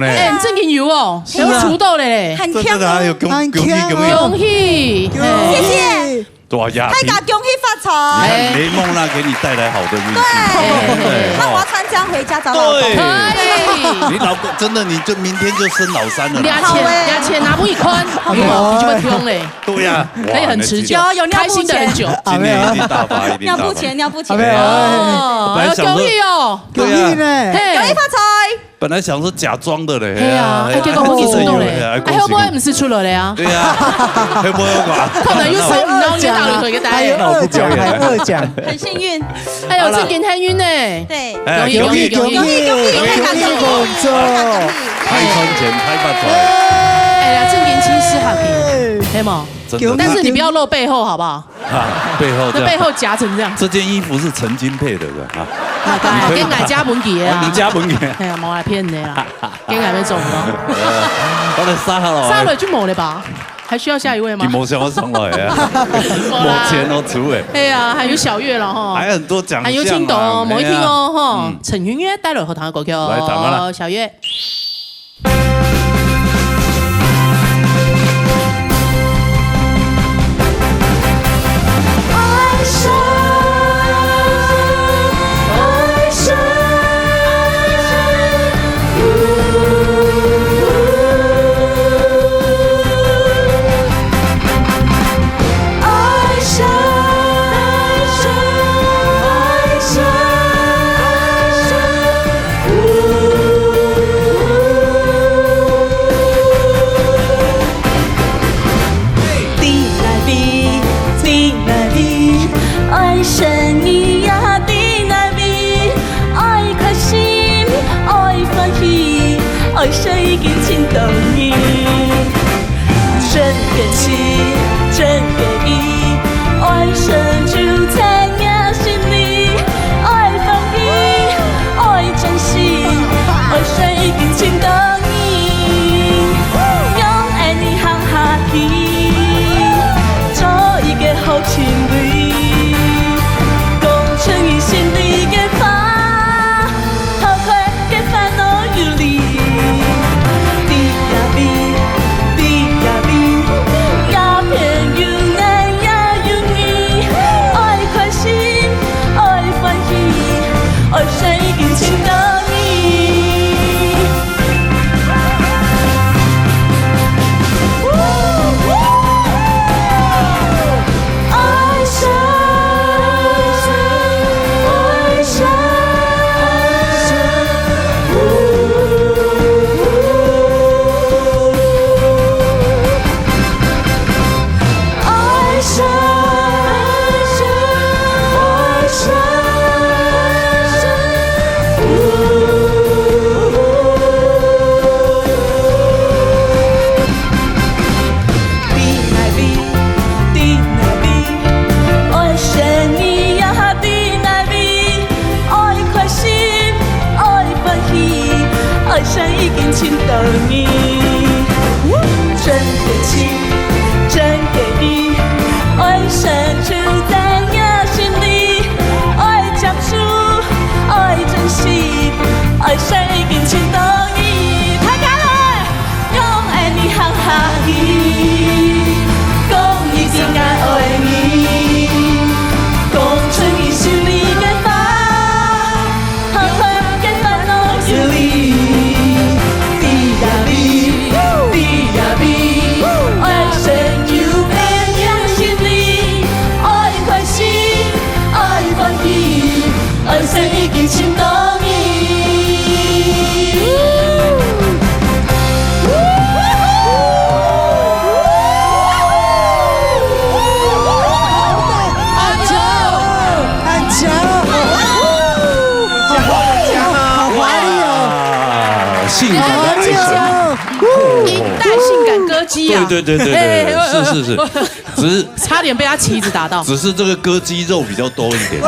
呢。哎，正經有哦，是啊。有出到咧。很強哦。真的啊，有恭-恭喜恭喜。恭喜，恭喜。嘿。謝謝。大家恭喜發財。你看，哎。檸檬啦，給你帶來好的運氣。對。對，那我要穿這樣回家找老公。對。可以。你老公，真的，你就明天就生老三了啦。你錢，好欸。你錢拿不一看，好欸。你就會中嘞。對呀。可以很持久，哇，有，有尿布錢。開心的很久。今年一定大發，一定大發。尿布錢，尿布錢。好，沒有，哎。哦，本來想說，要恭喜哦。對呀。恭喜呢。嘿。恭喜發財。本來想說假裝的嘞，嘿啊，哎，結果不是出動嘞。哎，恭喜，哎，會不會毋係出來了呀？對呀，會不會有啊？可能又送你，然後你就打了一個大爺。還有二獎，還有二獎。很幸運。哎呦，好啦。正經幸運呢。對。哎，恭喜，恭喜，恭喜，恭喜，恭喜，恭喜，恭喜，恭喜，恭喜，恭喜，恭喜。恭喜發財。哎。哎呀，正經盡適合佢，係無？真的。但是你不要露背後，好不好？啊，背後這樣。那背後夾成這樣。這件衣服是曾經配的，是吧？啊，那當然，你可以跟人家分期啊。哦，你加分期。哎呀，無愛騙你啦，跟人家做的。我來殺好了。殺了就沒了吧？還需要下一位嗎？你沒想要上來啊？沒啦。沒錢哦，出哎。哎呀，還有小月了哈。還有很多獎項啊。還有青島哦，沒聽哦哈。哎呀。嗯。陳雲月帶來好聽的歌曲哦。來，聽啊啦。小月。 在哪位，在哪位，愛上你呀，在哪位？愛開心，愛歡喜，愛上已經尋到你。真个情，真个意，愛上就在若心裡。愛歡喜，愛珍惜，愛上已經尋到你。讓愛你行下去，做一個好情侶，講出你心裡个話。 拋開个煩惱憂慮。在哪位，在哪位，這片有愛也有你。愛開心，愛歡喜，愛上已經尋到你。 在哪位，在哪位，愛上你呀，在哪位？愛開心，愛歡喜，愛上已經尋到你。真个情，真个意，愛上就在若心裡，愛接受，愛珍惜，愛上已經尋到你。大家來！ 用愛你行下去，講一聲𠊎愛你，講出你心裡个話，拋開个煩惱憂慮。在哪位，在哪位，愛上就在若心裡，愛開心，愛歡喜， 愛上已經尋到你。很強，很強，好華麗哦！哇，性感的愛情。好華麗哦！一代性感歌姬啊！對，對，對，對，對，嘿，是，是，是。 只是差點被他旗子打到。只是這個歌姬肉比較多一點。豐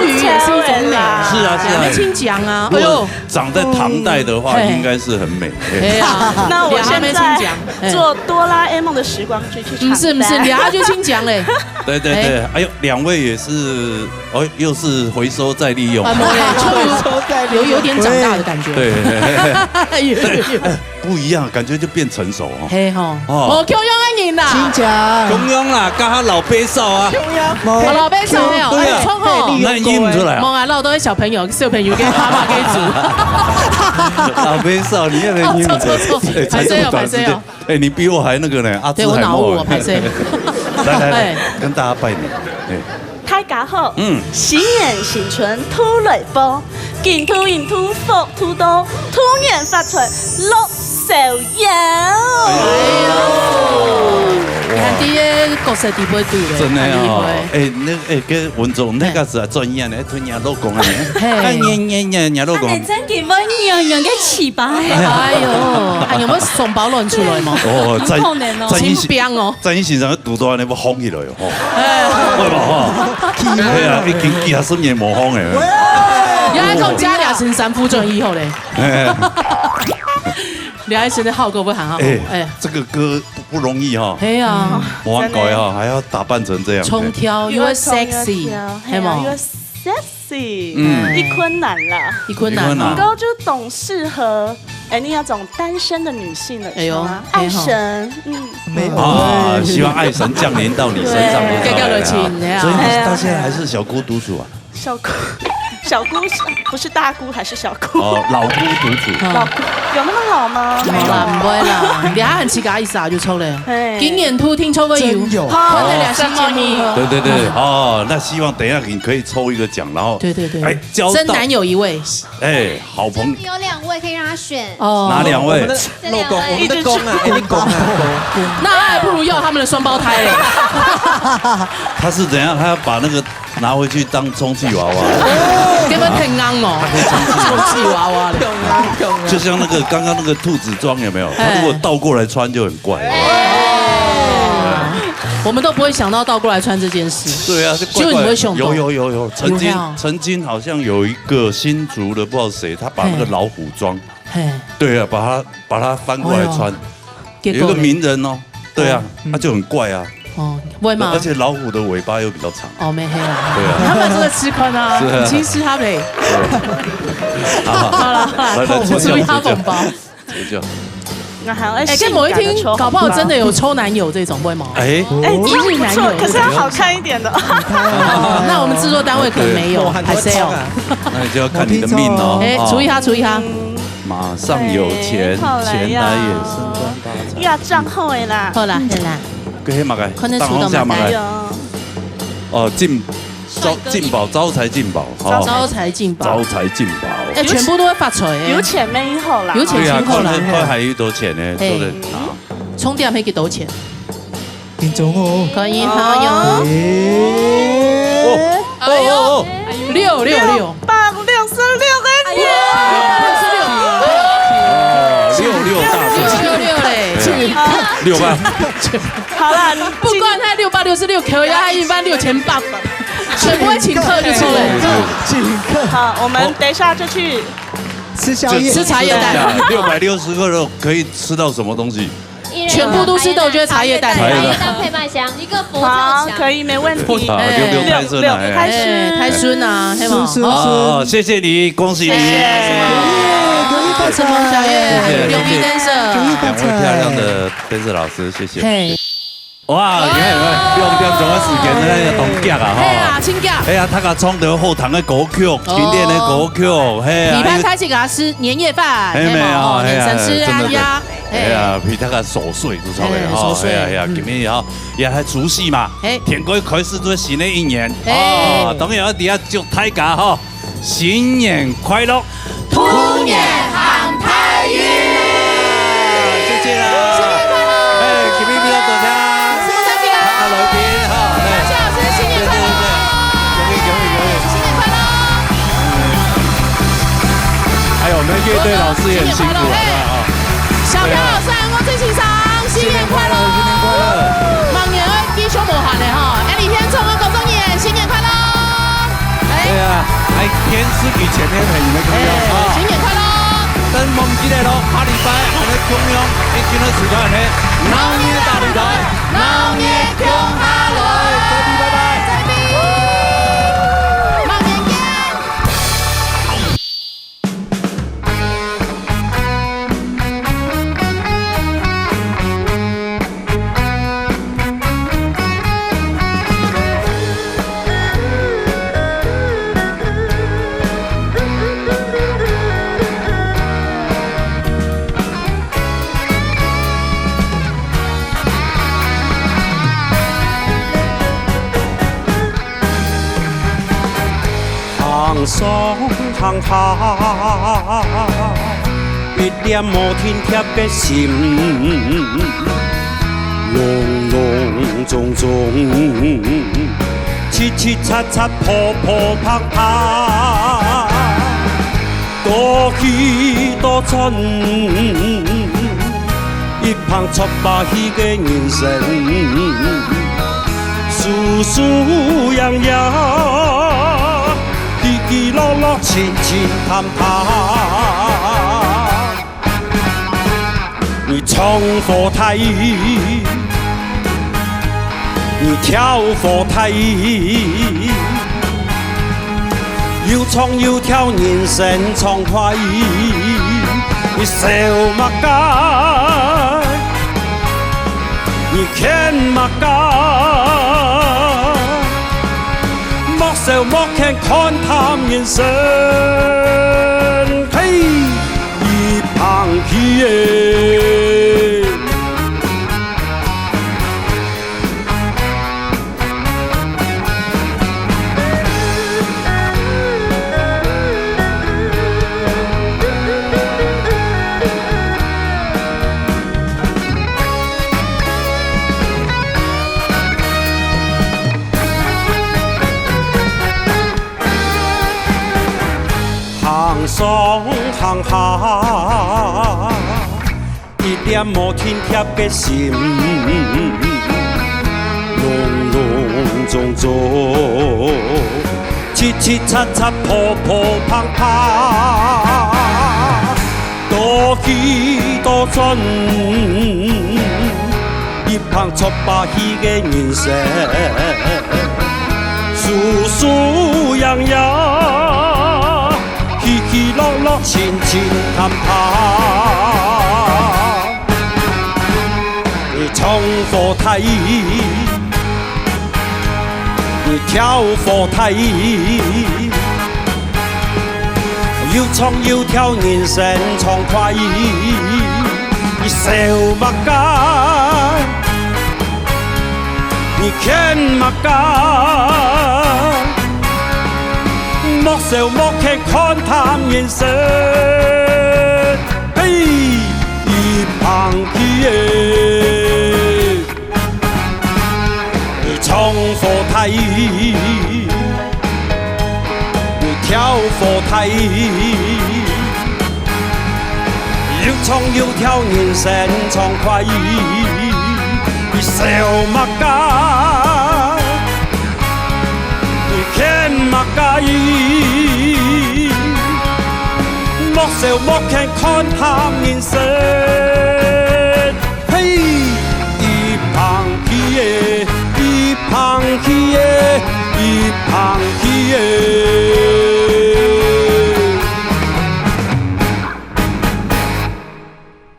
腴也是一種美啊。是啊，是啊。還沒清講啊，哎呦。如果長在唐代的話，嗯。應該是很美。哎呀，那我現在還沒清講，哎。坐哆啦A夢的時光機去唐代。不是，不是，你還要去清講嘞。對，對，對。哎。哎呦，兩位也是，哦，又是回收再利用。啊，沒有，就有，有，有點長大的感覺。對。有，有，有。 不一樣，感覺就變成熟哦。嘿吼，哦。無共樣个人啦。真正。共樣啦，加下老醅掃啊。無。啊，老醅掃嘿哦，對啊。哎，創吼。那認毋出來啊？無啊，老多小朋友，小朋友跟媽媽跟煮。老醅掃，你也沒認出來。哦，錯，錯，錯。哎，才這麼短時間。歹勢哦，歹勢哦。哎，你比我還那個呢，阿姿還猛。對，我腦霧哦，歹勢。來，來，來，哎。跟大家拜年。哎。 大家好，嗯。新年新春兔來報，金兔銀兔福兔多，兔年發財樂逍遙。哎呦，你看个角色底背肚咧，真的哦，很厲害。哎，那哎，跟文总那个是专业的，哎，推你老公啊，嘿。哎，你你你你老公，啊，你真个问你啊，你个奇葩哎。哎呦，哎，有没有送包卵出来吗？哦，在很可能哦。在一起，真棒哦。在一起上堵到那不红起来哦，哎，会吧哈？对啊，已经几十年没红了。原来讲加俩成三夫转以后嘞。哎。 李艾辰的浩哥不喊哈，哎，哎，这个歌不不容易哈，哎呀，我要改哈，还要打扮成这样，冲挑，又要sexy，又要冲又要挑，嘿，嘿吗？又要sexy，嗯，一困难啦。一困难哈。一困难。不过就懂适合，哎，那种单身的女性了，哎呦，是吗？哎吼。爱神，嗯，没有啊，希望爱神降临到你身上，对，对不对？该叫热情的啊。所以你到现在还是小姑独属啊？小姑，小姑是不是大姑还是小姑？哦，老姑独属。老姑有那么老吗？没有啦，不会啦，你还很自家意思啊，就错了。哎，今年都听说过有，真有。好，那两期节目。对对对，哦，那希望等一下你可以抽一个奖，然后对对对，哎，交到真男友一位。哎，好朋友。有两位可以让他选。哦，哪两位？我们的老公，我们的公啊，哎，你公啊，公。那还不如要他们的双胞胎嘞。他是怎样？他要把那个拿回去当充气娃娃。根本很刚哦，充气娃娃嘞。就像那个刚刚那个兔子装有没有？他如果倒过来穿就很怪。我们都不会想到倒过来穿这件事。对啊，就怪怪的。只有你会想到。有有有有，曾经有没有？曾经好像有一个新竹的不知道谁，他把那个老虎装，嘿，对啊，把它把它翻过来穿。哎呦，有一个名人哦，对啊，他就很怪啊。哦，会吗？而且老虎的尾巴又比较长。哦，没黑啊。对啊。他们真的吃亏啊，是啊。你其实他没。好了好了，来来，我们注意他红包。这就。那还要哎，跟某一天搞不好真的有抽男友这种，会吗？哎，哎，一日男友，不错，可是要好看一点的。哦，那我们制作单位可能没有，还是要。那你就要看你的命哦。哎，注意他，注意他。马上有钱，哎，好来呀。钱来也升官发财。呀，账号的啦。好啦，好啦。跟黑马改，可能出动大方向马改。哎呦。哦，进招进宝，招财进宝，哦，招财进宝，招财进宝。哎，全部都会发财哎。有钱没以后啦。有钱先后啦。对啊，看看还有多钱呢，对不对？啊，充电没几多钱？听众哦，可以好哟。哦哦哦，六六六，百六十六个六，六十六，六六大顺，六六六嘞，六八。好了，不管他六百六十六颗呀，他一般六千八，全部会请客就出来。请客。好，我们等一下就去吃宵夜，吃茶叶蛋。六百六十个肉可以吃到什么东西？全部都是肉，就会茶叶蛋。茶叶蛋配麦香，一个佛跳墙。好，可以，没问题。啊，六六太顺了，六六哎。太顺啊，是吗？哦，谢谢你，恭喜你。谢谢。恭喜发财，恭喜发财，谢谢，恭喜发财。两位漂亮的 Dancer 老师，谢谢。嘿。哇，你看有没有？用点钟的时间，那个同脚啊，哈。嘿啊，请教。哎呀，他个冲着后堂的歌曲，经典的歌曲，嘿啊。你看开始给他吃年夜饭，嘿没有？嘿，三十啊呀，哎呀，比他个守岁都超美哈，守岁，哎呀，今天哈，也还除夕嘛，哎，天光开始做新的一年，哎，当然要底下祝大家哈， 新年快乐！兔年行大运！谢谢啦！新年快乐！哎，今天比较多谢啦！什么产品啊？啊，来宾哈，哎，大家好，新年快乐！对对对，恭喜恭喜恭喜！新年快乐！还有我们乐队老师也很辛苦了，新年快乐，哎，对啊，哈。小朴老师，还有郭振兴先生，新年快乐！新年快乐，新年快乐！明年继续无限的哈，哎，李天聪啊，郭正贤，新年快乐！ 对啊，还电视机前面的朋友们，哎，新年快乐！等忘记了咯，下礼拜还有共样，一群的时间呢，闹热大礼拜，闹热共下来，再见，拜拜。再见，明年见。 行上行下，一点无停歇个心。攏攏總總，七七雜雜，破破拍拍，多去多轉，一 捧著把戲个人生，輸輸贏贏，起起落落，清清淡淡。你唱和大，你跳和大， 又唱又跳，人生暢快，你愁麼个？你譴麼个？莫愁莫譴，看淡人生，嘿，一捧起耶！ 行上行下， 一點無停歇个心，攏攏總總，七七雜雜，破破拍拍，多去多轉，一捧著把戲个人生，輸輸贏贏， 起起落落，清清淡淡。你唱和大，你跳和大，又唱又跳，人生暢快。你愁麼个？你譴麼个？ 莫愁莫譴，看淡人生，嘿，一捧起耶！你唱和大，你跳和大， 又唱又跳，人生暢快。你愁麼个？你譴麼个？莫愁莫譴，看淡人生。嘿，一捧起耶，一捧起耶，一捧起耶。